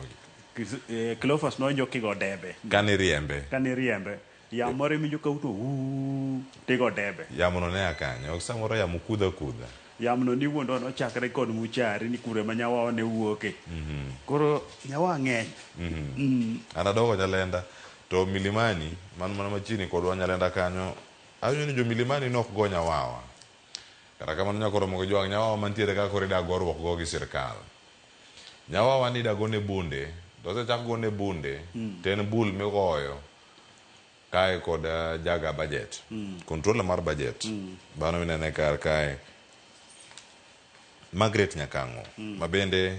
Cleophas nowinjo kigo debe. Kane riembe. Kane riembe. Yamo moro iwinjo ka uto wuuu tigo debe. Yamo no ne a kanye? Ok samoro yamo kudha kudha. Yamo no niwuondo nochakre kod muchari ni kure ma nyawawa ne wuoke. Koro nyawawa ng'eny. An adogo Nyalenda to Milimani man mana machiegni kodwa Nyalenda kanyo awinjo ni jo Milimani ne ok go nyawawa. Kata kamano nyaka oromo gi jwang' nyawawa mantiere ka koro ida goruok go gi sirkal. Nyawawa ni ida gone bunde to osechak gone bunde to en bul migoyo kae kod jaga budget. Controller mar budget. Mano minene kar kae. Margaret Nyakang'o ma bende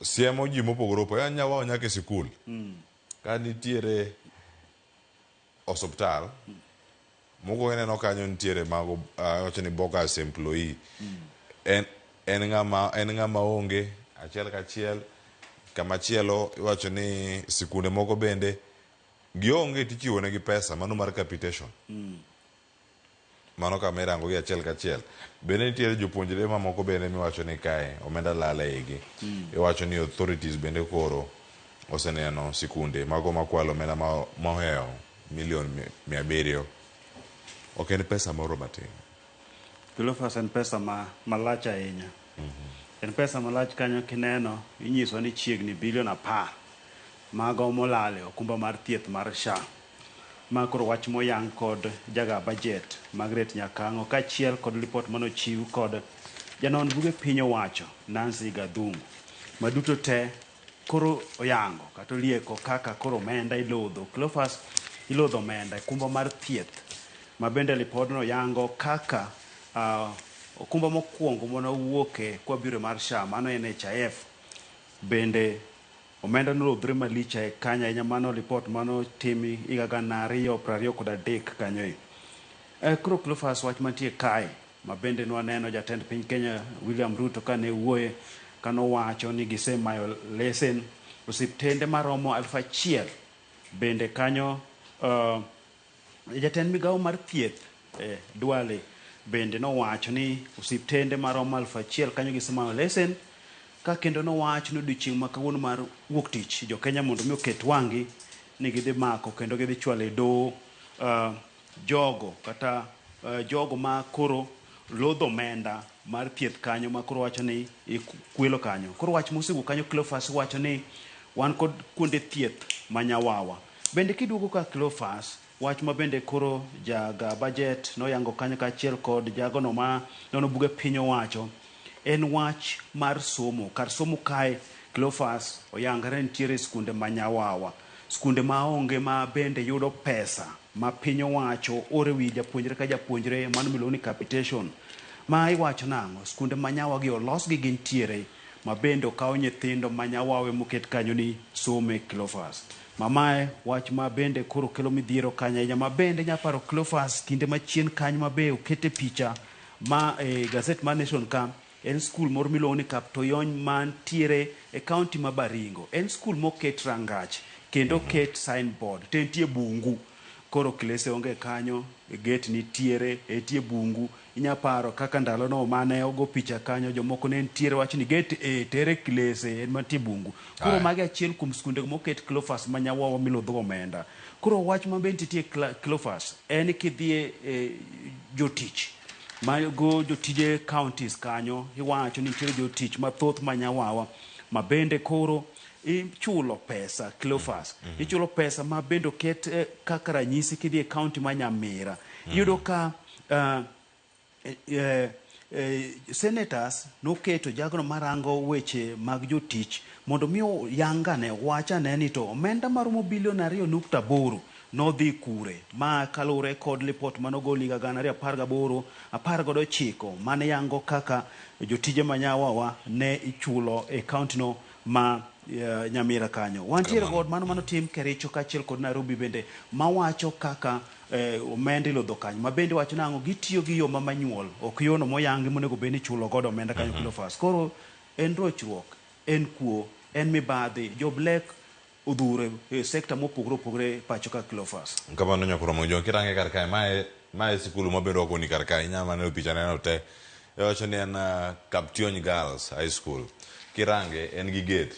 siemo ji mopogore opogore. En nyawawa nyaka e sikul. Ka nitiere osuptal moko ineno kanyo nitiere mago awacho ni bogus employee. En en ng'ama en ng'ama onge achiel kachiel. Kamachielo iwacho ni sikunde moko bende gionge tichiwo negi pesa mano mar capitation. Mano kama irango gi achiel kachiel. Bende nitiere jopuonjre mamoko bende miwacho ni kae omenda lal e igi. Iwacho ni authorities bende koro oseneno sikunde mago makwalo omenda mohewo milion 700. Ok en pesa moro matin. Cleophas en pesa ma malach ahinya. En pesa malach kanyo kineno inyiso ni chiegni bilion 10 mago molal e okumba mar thieth mar SHA. Ma koro wach moyang kod jaga budget Margaret Nyakang'o kaachiel kod lipot manochiw kod janon buge piny owacho Nancy Gathungu. Maduto te koro oyango kata olieko kaka koro omenda ilodho. Cleophas ilodho omenda e kumba mar thieth ma bende lipodno yango kaka okumba mokwongo manowuoke kwabiro mar SHA mano NHIF bende omenda nolodhre malich e kanyo ahinya mano lipot manotimi higa 2023 kanyo e. Koro Cleophas wach mantie kae ma bende nwaneno jatend piny Kenya William Ruto kane wuoye kanowacho ni gisemayo lesen osiptende maromo 1000 bende kanyo jatend migawo mar thieth Duale bende nowacho ni osiptende maromo 1000 kanyo gisemayo lesen ka kendo nowach ni odiochieng' ma kawuono mar wuok tich jo Kenya mondo mi oket wang'gi ni gidhi mako kendo gidhi chwalo e doho jogo kata jogo ma koro lodho omenda mar thieth kanyo ma koro wacho ni kwelo kanyo. Koro wach mosewuok kanyo Cleophas wacho ni wan kod kuonde thieth ma nyawawa. Bende kiduogo ka Cleophas wach ma bende koro jaga budget noyango kanyo kaachiel kod jagono ma nono buge piny owacho en wach mar somo. Kar somo kae Cleophas oyangre nitiere skunde ma nyawawa. Skunde ma onge ma bende yudo pesa ma piny owacho ore wi japuonjre ka japuonjre mano miluongo ni capitation. Ma iwacho nang'o? Skunde ma nyawa gi olos gi gintiere ma bende okaw nyithindo ma nyawawe moket kanyo ni some Cleophas. Ma mae wach ma bende koro kelo midhiero kanyo ahinya ma bende nyaparo Cleophas kinde machien kanyo ma be okete picha ma e gazet mar Nation ka en skul moro miluongo ni Kaptoyony mantiere e kaunti ma Baringo. En skul moket rangach kendo oket signboard to entie bungu. Koro klese onge kanyo, gate nitiere, entie bungu. Inya paro kaka ndalono mane ogo picha kanyo jomoko ne nitiere wacho ni gate e tere klese en mantie bungu. Koro magi achiel kuom skunde moket Cleophas ma nyawawa milodho omenda. Koro wach ma bende nitie Cleophas en kidhie e jotich mago jotije counties kanyo iwacho ni nitiere jotich mathoth ma nyawawa ma bende koro ichulo pesa Cleophas. Ichulo pesa ma bende oket kaka ranyisi kidhi e county ma Nyamira. Iyudo ka Senators noketo jagno marango weche mag jotich mondo mi oyangane wachane ni to omenda maromo bilion 2.8 nodhi kure. Ma kaluwore kod lipot manogol higa 2018 19 mane yango kaka jotije manyawawa ne ichulo e kaunti no ma Nyamira kanyo. Wantiere kod mano manotim Kericho kaachiel kod Nairobi bende mawacho kaka omenda ilodho kanyo. Ma bende wacho nang'o gitiyo gi yo ma manyuol ok yono moyangi monego bed ni ichulo godo omenda kanyo Cleophas. Koro en rochruok, en kuo, en mibadhi, jo black odhuro e sekta mopogore opogore pacho ka Cleophas. Kamano nyakuro jo kirange kar kae mae sikul mabedo wakoni kar kae inyalo maneno picha neno te. Iwacho ni en Kaptiony Girls High School. Kirange en gi gate.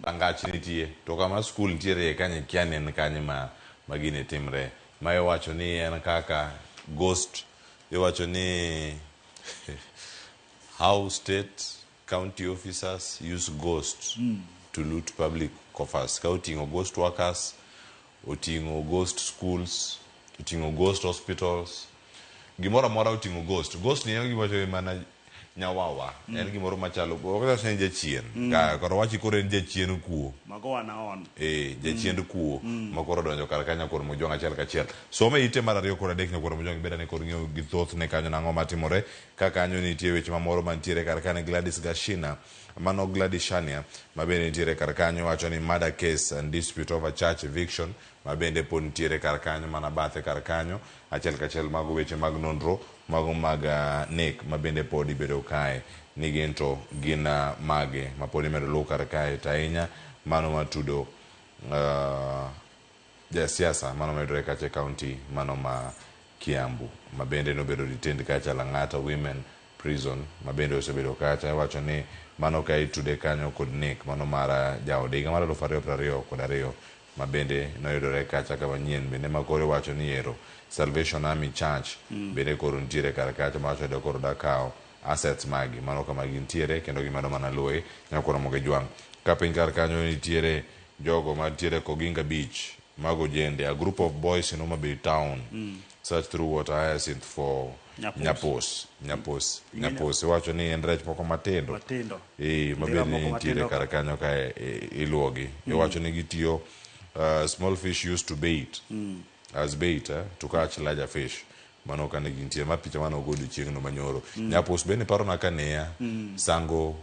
Rangach nitie. To kama skul nitiere kanyo ikia ni en kanye ma gini timre. Ma iwacho ni en kaka ghost. Iwacho ni how state county officers use ghost to loot public coffers. Ka oting'o ghost workers, oting'o ghost schools, oting'o ghost hospitals. Gimoro amora oting'o ghost. Ghost ni en gima mana nyawawa. En gimoro machalo, ok ni jachien. Ka koro wachi koro en jachien kuo. Mago wana on. Jachien kuo. Ma koro donjo kar kanyo kor Mojwang' achiel kachiel. Some ite mar 2 kod 3 nyakoro Mojwang' beda ni kor ng'eyo gi thoth ne kanyo nang'o matimore. Ka kanyo nitie weche mamoro mantiere kar kanyo Gladys Gashina. Mano Gladys Shania ma bende nitiere kar kanyo wacho ni murder case and dispute over church eviction ma bende pod nitiere kar kanyo mana bathe kar kanyo achiel kachiel mago weche mag nonro mago mag nek ma bende pod ibedo kae ni gin to gin mage ma pod imedo luw kar kae to ahinya mano matudo jasiasa mano mayudore kacha e county mano ma Kiambu ma bende nobedo detained kacha Lang'ata Women Prison ma bende osebedo kacha iwacho ni mano ka itude kanyo kod nek mano mar jaode higa mar 2022 ma bende noyudore kacha kama nyien bende ma koro iwacho ni ero Salvation Army Church bende koro nitiere kar kacha mawacho ni koro dakawo assets magi mano kama gintiere kendo gimedo mana luwe nyakoro Ramogi Jwang'. Ka piny kar kanyo nitiere jogo mantiere Koginga Beach mago jende a group of boys in Homa Bay town search through water hyacinth for Nyapos. Nyapos iwacho ni en rech moko matindo. Ma bende nitiere kar kanyo ka iluwogi. Iwacho ni gitiyo small fish used to bait as bait to catch larger fish. Mano kane gintie ma picha mane ogo odiochieng'no manyoro. Nyapos bende parona ka neya sango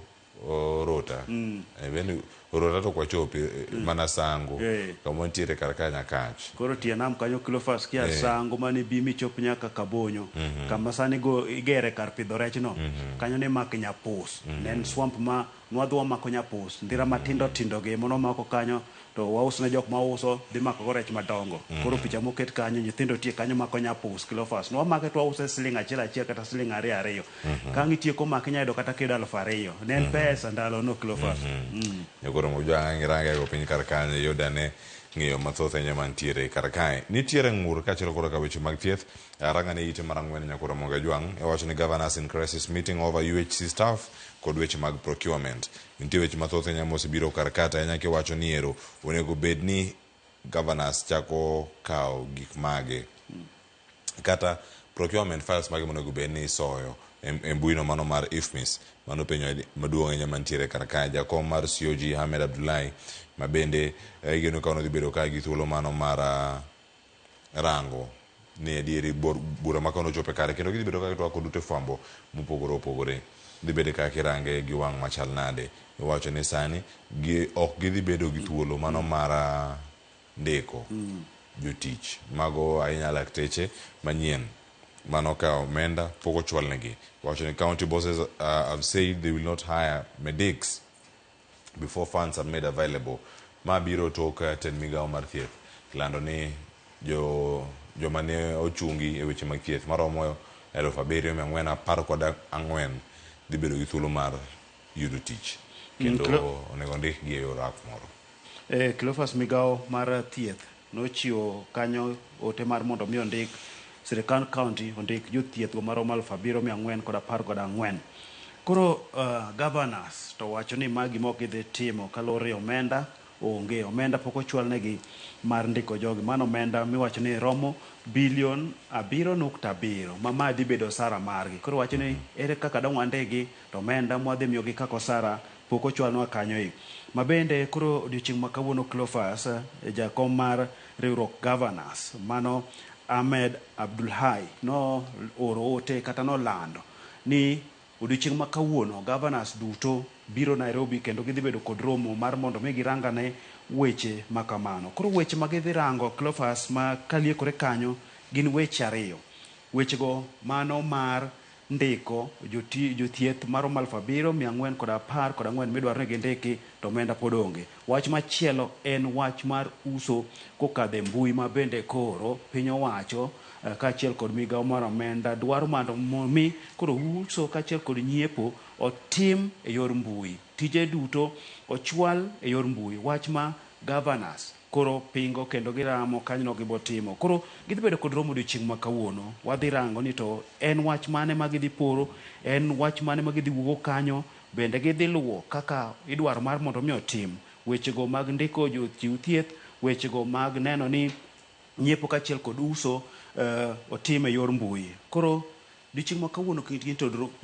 rota. Bende rota to kwachopi mana sango kama nitiere kar ka Nyakach. Koro tie nam kanyo Cleophas kia sango mane bi michop nyaka Kabonyo. Kama sani go igere kar pidho rech no. Kanyo ne mak nyapos. Ne en swamp ma nwadhi wamako nyapos. Ndira matindo tindo gi mono mako kanyo to wauso ne jok mauso dhi mako go rech madongo. Koro picha moket kanyo nyithindo tie kanyo mako nyapos Cleophas. Nwamake to wause siling 1 1 kata siling 2 2. Ka ng'itieko make nyayudo kata kiyudo 2000. Ne en pesa ndalo no Cleophas. Nyakoro Mojwang' irange go piny kar kanyo yudane ng'eyo mathoth ahinya mantiere kar kae. Nitiere ng'ur kaachiel koda ka weche mag thieth. Aranga ne ite mar 4 nyakoro Ramogi Jwang' iwacho ni governors in crisis meeting over UHC staff kod weche mag procurement. Nitie weche mathoth ahinya mosebiro kar ka to ahinya kiwacho ni ero onego bed ni governors chako kawo gik mage kata procurement files mage monego bed ni isoyo e mbui no mano mar IFMIS. Mano penjo maduong' ahinya mantiere kar kae. Jakom mar COG Ahmed Abdullahi ma bende igeno ka nodhi bedo ka gi thuolo mano mar rango ni adieri bura ma kawuono ochopo kare kendo gidhi bedo ka gitwak kod ute fwambo mopogore opogore. Dhi bedo ka kirange gi wang' machal nade. Iwacho ni sani ok gidhi bedo gi thuolo mano mar ndiko jotich mago ahinya lakteche manyien mano ka omenda pok ochwalnegi. Iwacho ni county bosses have said they will not hire medics before funds are made available. Ma biro tok tend migawo mar thieth lando ni joma ne ochungi e weche mag thieth maromo 7414 dhi bedo gi thuolo mar yudo tich kendo onego ndikgi e yor app moro. Cleophas migawo mar thieth nochiwo kanyo ote mar mondo mi ondik sirikand county ondik jothieth go maromo 7414. Koro governors to wacho ni ma gima ok gidhi timo kaluwore omenda onge. Omenda pok ochwalnegi mar ndiko jogi. Mano omenda miwacho ni romo bilion 7.7 ma ma dhi bedo osara margi. Koro wacho ni ere kaka dong' wandikgi to omenda mwadhi miyogi kaka osara pok ochwalnwa kanyo i. Ma bende koro odiochieng' ma kawuono Cleophas, jakom mar riwruok governors mano Ahmed Abdulhai no oro ote kata nolando ni odiochieng' ma kawuono governors duto biro Nairobi kendo gidhi bedo kod romo mar mondo mi girangane weche ma kamano. Koro weche ma gidhi rango Cleophas ma kaliekore kanyo gin weche ariyo. Wechego mano mar ndiko jothieth maromo 7414 midwaro ni gindiki to omenda pod onge. Wach machielo en wach mar uso kokadho e mbui ma bende koro piny owacho kaachiel kod migawo mar omenda dwaro mondo mi koro uso kaachiel kod nyiepo otim e yor mbui. Tije duto ochwal e yor mbui. Wach ma governors koro pingo kendo giramo kanyo gibo timo. Koro gidhi bedo kod romo odiochieng' ma kawuono. Wadhi rango ni to en wach mane ma gidhi poro, en wach mane ma gidhi wuogo kanyo, bende gidhi luwo kaka idwaro mar mondo mi otim wechego mag ndiko jochiw thieth, wechego mag neno ni nyiepo kaachiel kod uso otim e yor mbui. Koro odiochieng' ma kawuono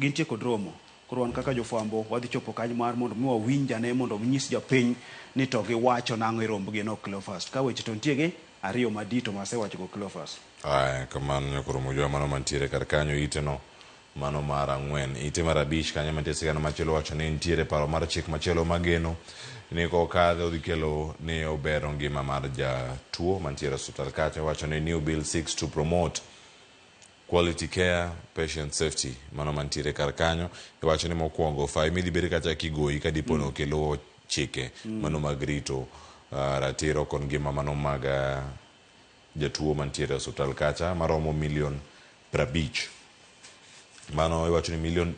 gintie kod romo. Koro wan kaka jofwambo wadhi chopo kanyo mar mondo mi wawinj ane mondo nyis jopiny ni to giwacho nang'o e rombgi no Cleophas. Ka weche to nitie gi ariyo madito masewacho go Cleophas. Aya, kamano nyakoro Mojua mano mantiere kar kanyo ite no mano mar 4. Ite mar 5 kanyo mantie sigana machielo wacho ni nitiere paro mar chik machielo mageno ni kokadhe odhi kelo ni obero ngima mar jatuo mantiere e osiptal kacha. Wacho ni new bill seeks to promote quality care, patient safety. Mano mantiere kar kanyo. Iwacho ni mokwongo fai midhi bed kacha kigoyi ka dipo ni ok iluwo chike mano mag rito ratiro kod ngima mano mag jatuo mantiere e osiptal kacha maromo milion 50. Mano iwacho ni milion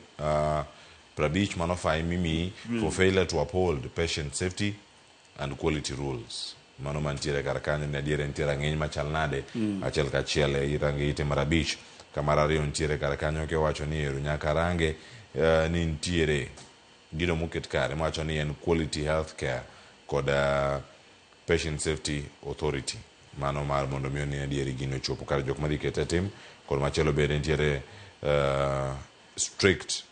50 mano fai mimiyi for failure to uphold patient safety and quality rules. Mano mantiere kar kanyo ni adier nitie rang'iny machal nade achiel kachiel irange ite mar 5. Ka mar 2 nitiere kar kanyo kiwacho ni ero nyaka range ni nitiere gino moket kare mawacho ni en quality health care kod patient safety authority. Mano mar mondo mi ni adieri gino ochopo kare jok madhi kete tim. Kod machielo bende nitiere strict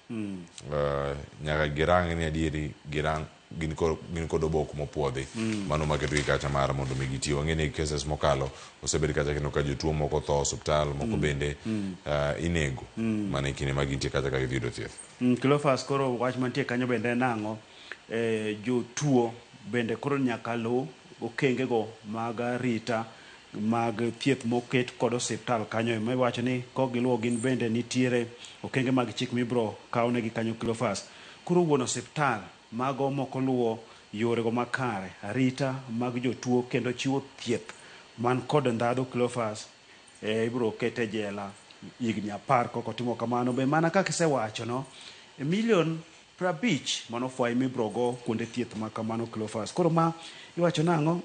nyaka girang ni adieri girang gin kod obok mopuodhi mano maketogi kacha mar mondo mi giti. Wang'e ni cases mokalo osebed kacha kendo ka jotuo moko tho osiptal moko bende inego mana e kinde ma gintie kacha ka gidhi yudo thieth. Cleophas, koro wach mantie kanyo bende en nang'o? Jotuo bende koro nyaka luw okengego mag arita mag thieth moket kod osiptal kanyo miwacho ni kok giluwo gin bende nitiere okenge mag chik mibiro kawnegi kanyo Cleophas. Koro wuon osiptal mago moko luwo yorego makare arita mag jotuo kendo chiwo thieth man kod ndhadhu Cleophas ibiro kete jela higni 10 kok otimo kamano. Be mana kaka isewacho no milion 50 mano fwai mibiro go kuonde thieth ma kamano Cleophas. Koro ma iwacho nang'o?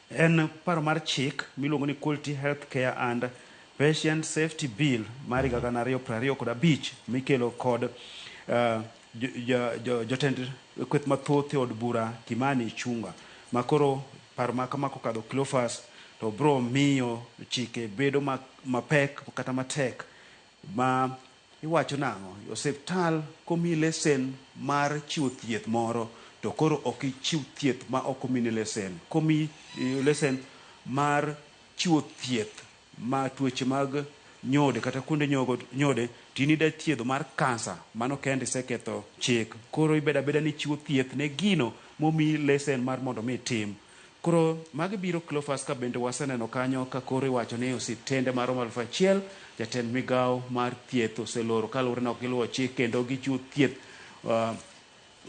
En paro mar chik miluongo ni Quality Health Care and Patient Safety Bill mar higa 2025 mikelo kod jotend kweth mathoth e od bura Kimani Ichung'wa. Ma koro paro ma kama kokadho Cleophas to bro miyo chike bedo mapek kata matek ma iwacho nang'o? Osiptal komiyi lesen mar chiwo thieth moro to koro ok ichiw thieth ma ok omini lesen. Komiyi lesen mar chiwo thieth ma tuoche mag nyode kata kuonde nyode to in ida thiedho mar kansa mano kende iseketho chik. Koro ibedo abeda ni ichiwo thieth ne gino momiyi lesen mar mondo mi itim. Koro magi biro Cleophas ka bende waseneno kanyo ka koro iwacho ni osiptende maromo 1000 jatend migawo mar thieth oseloro kaluwore ni ok giluwo chik kendo gichiwo thieth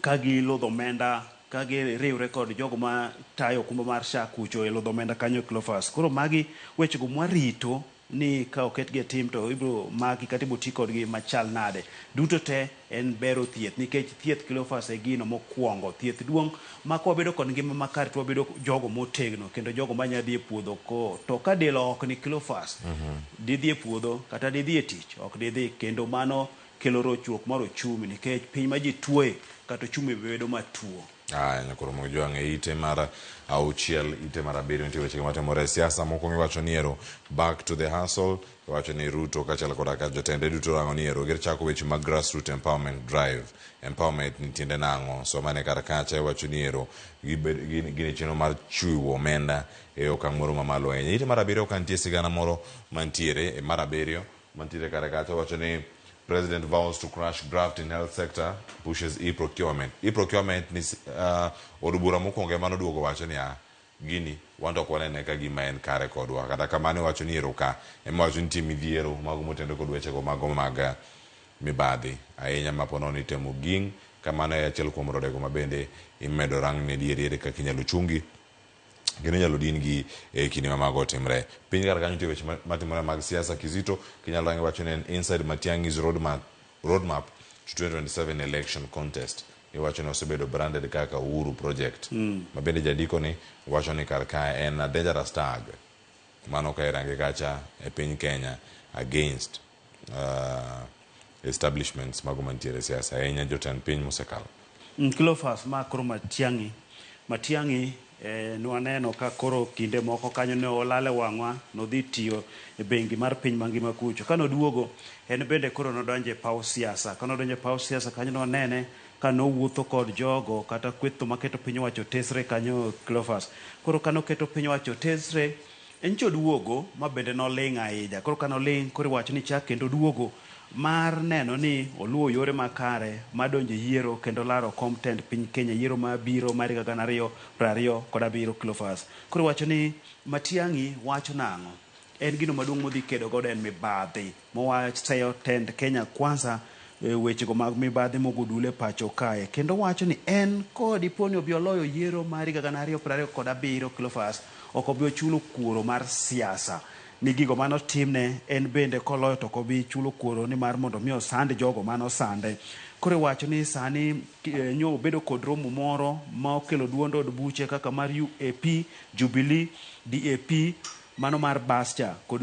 ka giludho omenda ka giriwre kod jogo ma tayo okumba mar SHA kucho e ludho omenda kanyo Cleophas. Koro magi wechego mwarito ni ka oketgi e tim to ibiro maki kata ibiro ti kodgi machal nade. Duto te en bero thieth nikech thieth Cleophas e gino mokwongo. Thieth duong' ma kwabedo kod ngima makare to wabedo jogo motegno kendo jogo manya dhi e puodho ko to ka del ok ni Cleophas didhi e puodho kata didhi e tich ok didhi kendo mano kelo rochruok mar ochumi nikech piny ma ji tuoye kata ochumi bedo matuo. Aya, nyakoro Mojwang' e ite mar auchiel, ite mar abiriyo nitie weche matimore e siasa. Mokwongo iwacho ni ero back to the hustle, iwacho ni Ruto kaachiel koda ka jotende duto rango ni ero gir chako weche mag grassroot empowerment drive. Empowerment ni tiende nang'o? Somane kar kacha iwacho ni ero gibed gin gin e chenro mar chiwo omenda e okang' moro mamalo ahinya. Ite mar abiriyo ka nitie sigana moro mantiere e mar abiriyo mantiere kare kacha wacho ni President vows to crush graft in health sector, pushes e-procurement. E-procurement ni od bura mokwongo ema noduogo wacho niya, gini wan to ok wanene ka gima en kare kodwa. Kata kamano iwacho ni ero ka ema wacho ni nitie midhiero mago motenore kod wechego mago mag mibadhi ahinya ma po nono itemo ging kamano e achiel kuom rodego ma bende imedo rangni diere ere kaka inyalo chungi kendo inyalo din gi e kinde ma mago otimre. Piny kar kanyo nitie weche matimore mag siasa Kizito kinyalo range wacho ni en inside Matiang'i's roadmap to 2027 election contest. Iwacho ni osebedo branded kaka Uhuru project. Ma bende jandiko ni wacho ni kar ka en a dangerous tag. Mano ka irange kacha e piny Kenya against establishments mago mantiere e siasa ahinya jotend piny mosekalo. Cleophas ma koro Matiang'i Matiang'i eh, nwaneno ka koro kinde moko kanyo ne olal e wang'wa nodhi tiyo e bengi mar piny mangima kucho. Ka noduogo en bende koro nodonjo e paw siasa. Ka nodonjo e paw siasa kanyo nwanene ka nowuotho kod jogo kata kweth maketo piny owacho tesre kanyo Cleophas. Koro ka noketo piny owacho tesre Nyocha oduogo ma bende noling' ahinya. Koro ka noling' koro iwacho ni chak kendo oduogo mar neno ni oluwo yore makare mar donjo e yiero kendo laro kom tend piny Kenya yiero mabiro mar higa 2027 Cleophas. Koro iwacho ni Matiang'i wacho nang'o? En gino maduong' modhi kedo godo en mibadhi mowaseyo tend Kenya Kwanza e wechego mag mibadhi mogodul e pacho kae. Kendo wacho ni en kod ipo ni obi oloyo yiero mar higa 2027 Cleophas ok obi ochulo kuoro mar siasa ni gigo manotimne en bende koloyo to ok obi chulo kuoro ni mar mondo mi osand jogo manosande. Koro iwacho ni sani nyo obedo kod romo moro ma okelo duond od buche kaka mar UAP, Jubilee, DAP, mano mar Bascha kod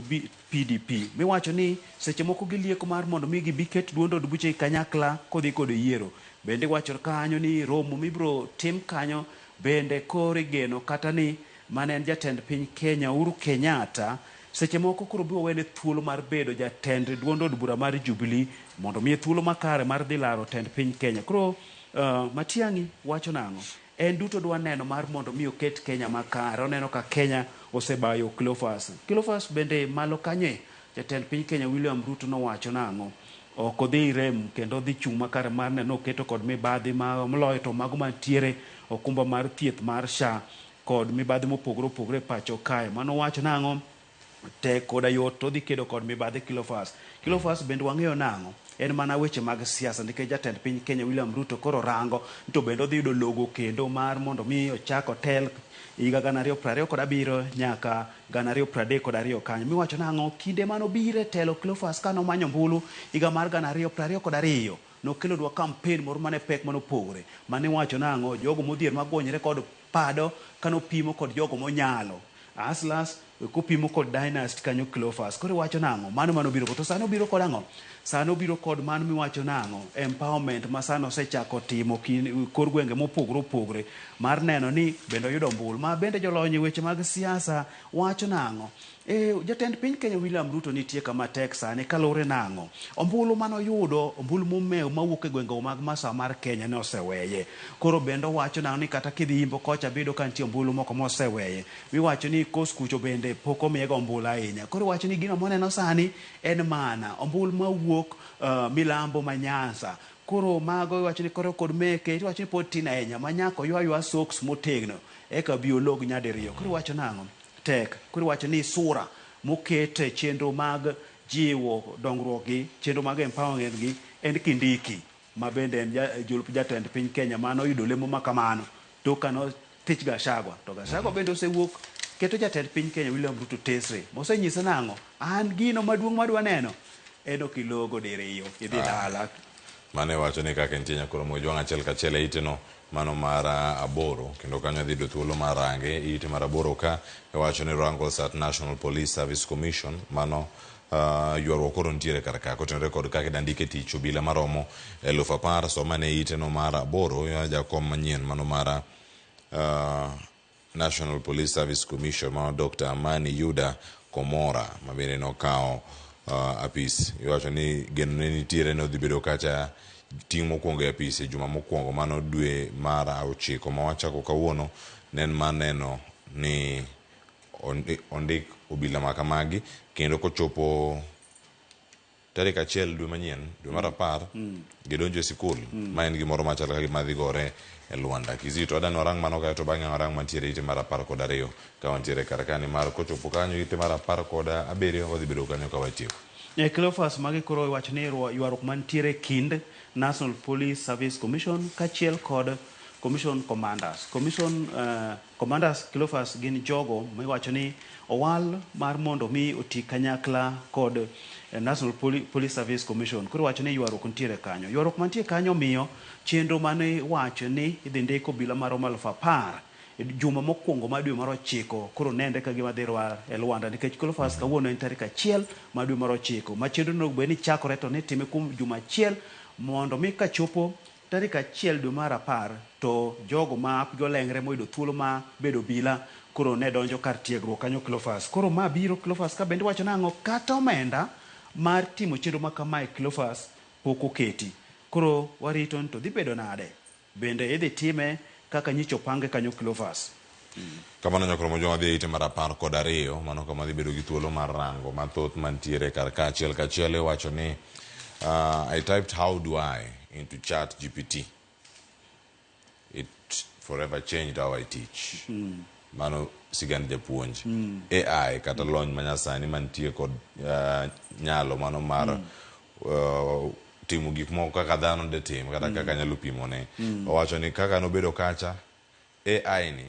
PDP. Miwacho ni seche moko gilieko mar mondo mi gibi ket duond od buche kanyakla kodhi kod yiero. Bende iwacho kanyo ni romo mibiro tim kanyo bende koro igeno kata ni mane en jatend piny Kenya Uhuru Kenyatta seche moko koro biro wene thuolo mar bedo jatend duond od bura mar Jubilee mondo miye thuolo makare mar dhi laro tend piny Kenya. Koro Matiang'i wacho nang'o? En duto dwa neno mar mondo mi oket Kenya makare. Oneno ka Kenya osebayo Cleophas. Cleophas bende malo kanyo e jatend piny Kenya William Ruto nowacho nang'o? Ok odhi rem kendo odhi chung' makare mar neno oketo kod mibadhi ma moloyo to mago mantiere okumba mar thieth mar SHA kod mibadhi mopogore opogore e pacho kae. Mano wacho nang'o? Tek koda yot to odhi kedo kod mibadhi Cleophas. Cleophas bende wang'eyo nang'o? En mana weche mag siasa nikech jatend piny Kenya William Ruto koro rango to bende odhi yudo logo kendo mar mondo mi ochak otel higa 2027 nyaka 2032 kanyo. Miwacho nang'o? Kinde manobiro e telo Cleophas kanomanyo ombulu higa mar 2022 nokelonwa campaign moro mane pek manopogore maniwacho nang'o? Jogo modhier magonyre kod pado kanopimo kod jogo monyalo Hustlers kopimo kod Dynasty kanyo Cleophas. Koro iwacho nang'o? Mano mano biro to sani obiro kod ang'o? Sani obiro kod mano miwacho nang'o? Empowerment ma sani osechako timo kor gwenge mopogore opogore mar neno ni bende oyudo ombulu. Ma bende jolony e weche mag siasa wacho nang'o? Jatend piny Kenya William Ruto nitie kama tek sani kaluwore nang'o? Ombulu manoyudo, ombulu momew mawuok e gwenge mag masawa mar Kenya ne oseweye. Koro bende owacho nang'o ni kata kidhi imbo kocha biyudo ka nitie ombulu moko moseweye. Miwacho ni kos kucho bende pok omiyego ombulu ahinya. Koro iwacho ni gino moneno sani en mana ombulu mawuok milambo ma Nyanza. Koro mago iwacho ni koro kod meke iwacho ni pod tin ahinya ma nyaka oywa ywa socks motegno eka bi olog nyadiriyo. Koro iwacho nang'o? Tek. Koro iwacho ni sura moket e chenro mag jiwo dongruok gi, chenro mag empowerment gi en Kindiki ma bende en jolup jatend piny Kenya mano oyudo lemo ma kamano tok kano thich Gachagua. To Gachagua bende osewuok keto jatend piny Kenya William Ruto tesre. Mosenyise nang'o? An gino maduong' madwa neno en ok ilogo diriyo idhi dala. Mano iwacho ni kaka entie nyakoro Mojwang' achiel kachiel e iteno mano mar aboro kendo kanyo dhi yudo thuolo mar range ite mar aboro ka iwacho ni Wrangles at National Police Service Commission mano Ywaruok koro nitiere kar ka kotenore kod kaka idwa e tich obila maromo 10,000. Soma ne ite no mar 8 jakom manyien mano mar National Police Service Commission mano Dr. Amani Yuda Komora ma bende nokawo apis. Iwacho ni geno ne nitiere ni odhi bedo kacha ting' mokwongo e apis e juma mokwongo mano dwe mar 9 ma wachako kawuono ne en mar neno ni ondik obila ma kamagi kendo kochopo tarik 1 dwe manyien dwe mar 10 gidonjo e sikul. Ma en gimoro machalo ka gima dhi gore e Lwanda Kizito. Adani warang mano kae to bang'e warang mantiere ite mar 12 ka wantiere kar kani mar kochopo kanyo ite mar 17 wadhi bedo kanyo ka watieko. Cleophas, magi koro iwacho ni ywaruok mantiere kind National Police Service Commission kaachiel kod Commission Commanders. Commission Commanders, Cleophas, gin jogo miwacho ni owal mar mondo mi oti kanyakla kod National Police Service Commission. Koro iwacho ni ywaruok nitiere kanyo. Ywaruok mantie kanyo miyo chenro mane iwacho ni idhi ndik obila maromo 10,000 juma mokwongo mar dwe mar 9 koro nende ka gima dhi rwar e Lwanda nikech Cleophas kawuono en tarik 1 mar dwe mar 9 ma chenro no bed ni chakore to nitime kuom juma achiel mondo mi kachopo tarik 1 dwe mar 10 to jogo ma jolengre moyudo thuolo ma bedo obila koro ne donjo kar tiegruok kanyo Cleophas. Koro ma biro Cleophas ka bende wacho nang'o kata omenda mar timo chenro ma kamae Cleophas pok oketi. Koro warito ni to dhi bedo nade? Bende idhi time kaka nyicho pange kanyo Cleophas. Kamano nyakoro mojo wadhi e ite mar 12 mano kama dhi bedo gi thuolo mar rango mathoth mantiere kar ka achiel kachiel. Iwacho ni I typed how do I into Chat GPT. It forever changed how I teach. Mano sigand japuonj. AI kata lony manyasani mantie kod nyalo mano mar timo gik moko kaka dhano de tim kata kaka nyalo pimone. Owacho ni kaka nobedo kacha AI ni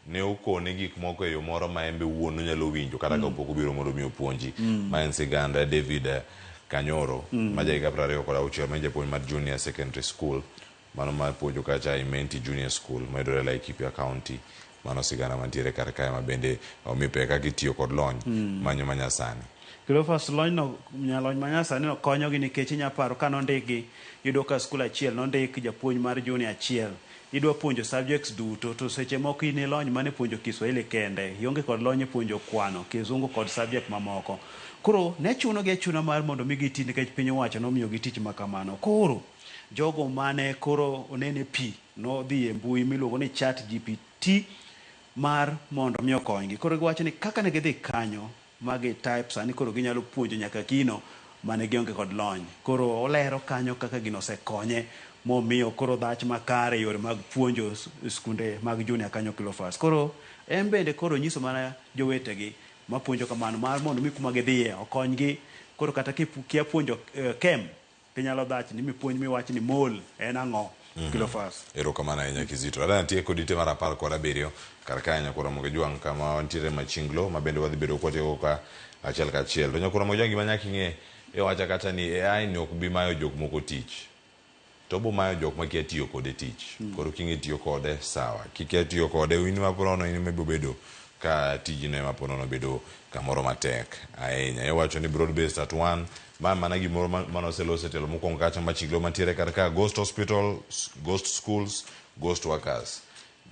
ne okone gik moko e yo moro ma en be wuon onyalo winjo kata ka pok obiro mondo mi opuonji. Ma en sigand David Kanyoro ma ja higa 26 ma en japuonj mar Junior Secondary School mano ma puonjo kacha Imenti Junior School mayudore Laikipia County. Mano sigana mantiere kar kae ma bende omi pek kaka itiyo kod lony manyo manyasani. Cleophas, lony no lony manyasani no konyogi nikech inya paro ka nondikgi iyudo ka skul achiel nondik japuonj mar junior achiel idwa puonjo subjects duto to seche moko in e lony mane puonjo Kiswahili kende ionge kod lony e puonjo kwano kizungu kod subject mamoko. Koro ne chuno gi achuna mar mondo mi giti nikech piny owacho nomiyogi tich ma kamano. Koro jogo mane koro onene pi nodhi e mbui miluongo ni Chat GPT mar mondo mi okonygi. Koro giwacho ni kaka ne gidhi kanyo ma gi type sani koro ginyalo puonjo nyaka gino mane gionge kod lony. Koro olero kanyo kaka gino osekonye momiyo koro dhach makare yore mag puonjo skunde mag junior kanyo Cleophas. Koro en bende koro nyiso mana jowetegi mapuonjo kamano mar mondo mi kuma gidhiye okonygi. Koro kata kia puonjo kem tinyalo dhach ni mipuonj miwach ni mole en ang'o Cleophas. Erokamano ahinya Kizito. Adwa nitie kod ite mar 17 kar kae Nyakoro Ramogi Jwang' kama wantiere Machinglo ma bende wadhi bedo kwatieko ka achiel kachiel. To Nyakoro Ramogi Jwang' gima nyaka ing'e iwacho kacha ni AI ni ok bi mayo jok moko tich. To obo mayo jok makia tiyo kode tich. Koro king'e tiyo kode sawa. Kikia tiyo kode in ma ponono in ema ibiro bedo ka tijino ema ponono bedo kamoro matek ahinya. Iwacho ni broad based at one ma mana gimoro mane oselos e telo mokwongo kacha Machiglo mantiere kar ka ghost hospital, ghost schools, ghost workers.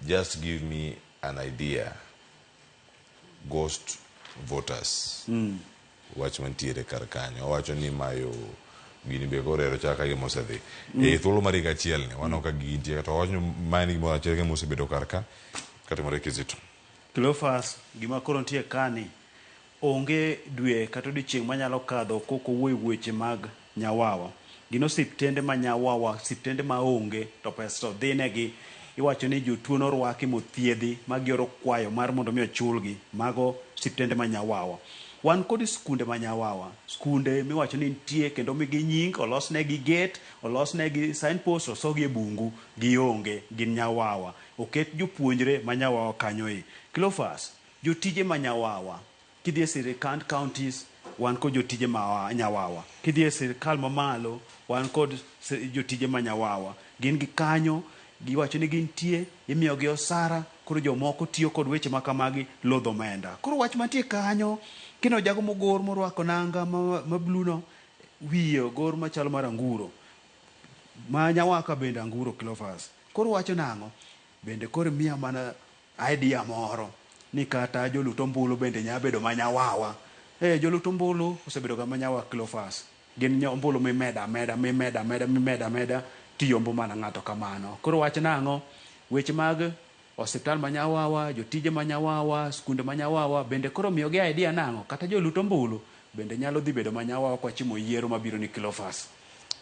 Just give me an idea. Ghost voters. Wach mantiere kar kanyo. Owacho ni mayo gini be koro ero chaka gima osedhi. E thuolo mar higa achiel ni waneno ka gigi nitie to owacho ni ma en gimoro achiel kende mosebedo kar ka katimore Kizito. Cleophas, gima koro nitie kani onge dwe kata odiochieng' manyalo kadho kok owuoyo weche mag nyawawa. Gin osiptende ma nyawawa, osiptende ma onge to pesa to dhinegi. Iwacho ni jotuo norwaki mothiedhi ma gioro kwayo mar mondo mi ochulgi. Mago osiptende ma nyawawa. Wan kod skunde ma nyawawa. Skunde miwacho ni nitie kendo omigi nying, olosnegi gate, olosnegi signpost, osogi e bungu, gionge, gin nyawawa. Oket jopuonjre ma nyawawa kanyo e. Cleophas, jotije ma nyawawa. Kidhi e sirikand counties, wan kod jotije ma nyawawa. Kidhi e sirikal mamalo, wan kod jotije ma nyawawa. Gin gi kanyo, giwacho ni gintie, imiyogi osara, Koro jomoko tiyo kod weche ma kamagi lodho omenda. Koro wach mantie kanyo, kineno jago mogor morwako nanga ma, ma blue no, wiye ogor machalo mar anguro. Ma nyawaka bende anguro Cleophas. Koro wacho nang'o? Bende koro miya mana idea moro ni kata jolut ombulu bende nya bedo manyawawa. Eh, jolut ombulu osebedo ga manyawawa Cleophas. Gin ombulu mimeda ameda, mimeda ameda, mimeda ameda tiyombo mana ng'ato kamano. Koro wach nang'o? Weche mag osiptal ma Nyawawa, jotije ma Nyawawa, skunde ma Nyawawa bende koro miyogi idea nang'o? Kata jolut ombulu bende nyalo dhi bedo ma Nyawawa kwachimo yiero mabiro ni Cleophas.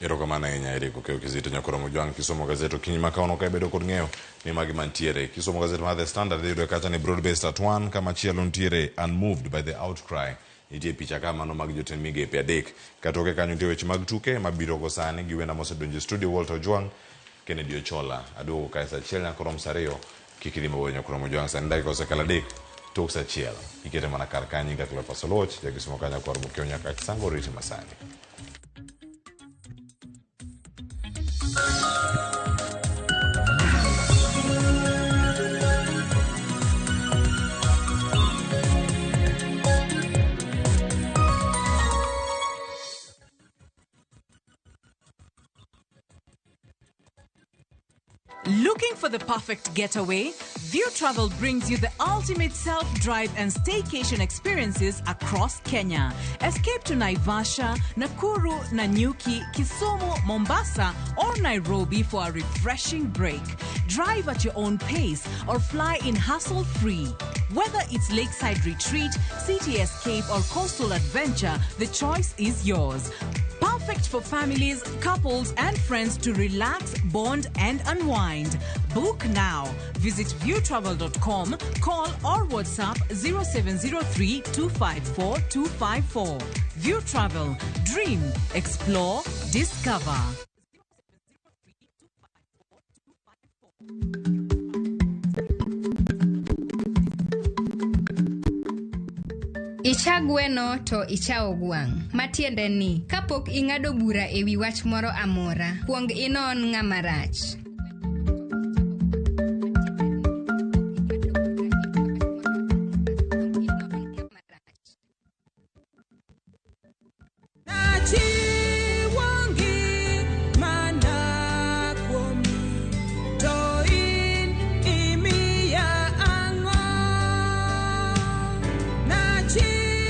Erokamano ahinya Eric Okeyo Kizito Nyakoro Mojwang' kisomo gazet okinyi ma kawuono ka ibedo kod ng'eyo ni magi mantiere. Kisomo gazet mar The Standard iyudo kacha ni broad based at one kama chielo nitiere unmoved by the outcry. Nitie picha ka mano mag jotend migepe adek. Katoke kanyo nitie weche mag tuke mabiro go sani gi wenda mosedonjo e studio Walter Ojwang', Kennedy Ochola. Aduogo kae saa achiel nyaka rom saa ariyo. Kik idhi mabor Nyakoro Mojwang' sani dakika osekalo adek tok saa achiel. Ikete mana kar kanyo nyinga Cleophas Oluoch, jakisumo ka nyakwar Bukeo nyaka Sango oriti masani. Looking for the perfect getaway? View Travel brings you the ultimate self drive and staycation experiences across Kenya. Escape to Naivasha, Nakuru, Nanyuki, Kisumu, Mombasa, or Nairobi for a refreshing break. Drive at your own pace or fly in hassle free. Whether it's lakeside retreat, city escape, or coastal adventure, the choice is yours. Perfect for families, couples, and friends to relax, bond, and unwind. Book now. Visit viewtravel.com, call or WhatsApp 0703 254 254. View Travel. Dream, explore, discover. Icha gweno to ichawo gwang'. Matiende ni, kapok ing'ado bura e wi wach moro amora, kuong inon ng'ama rach.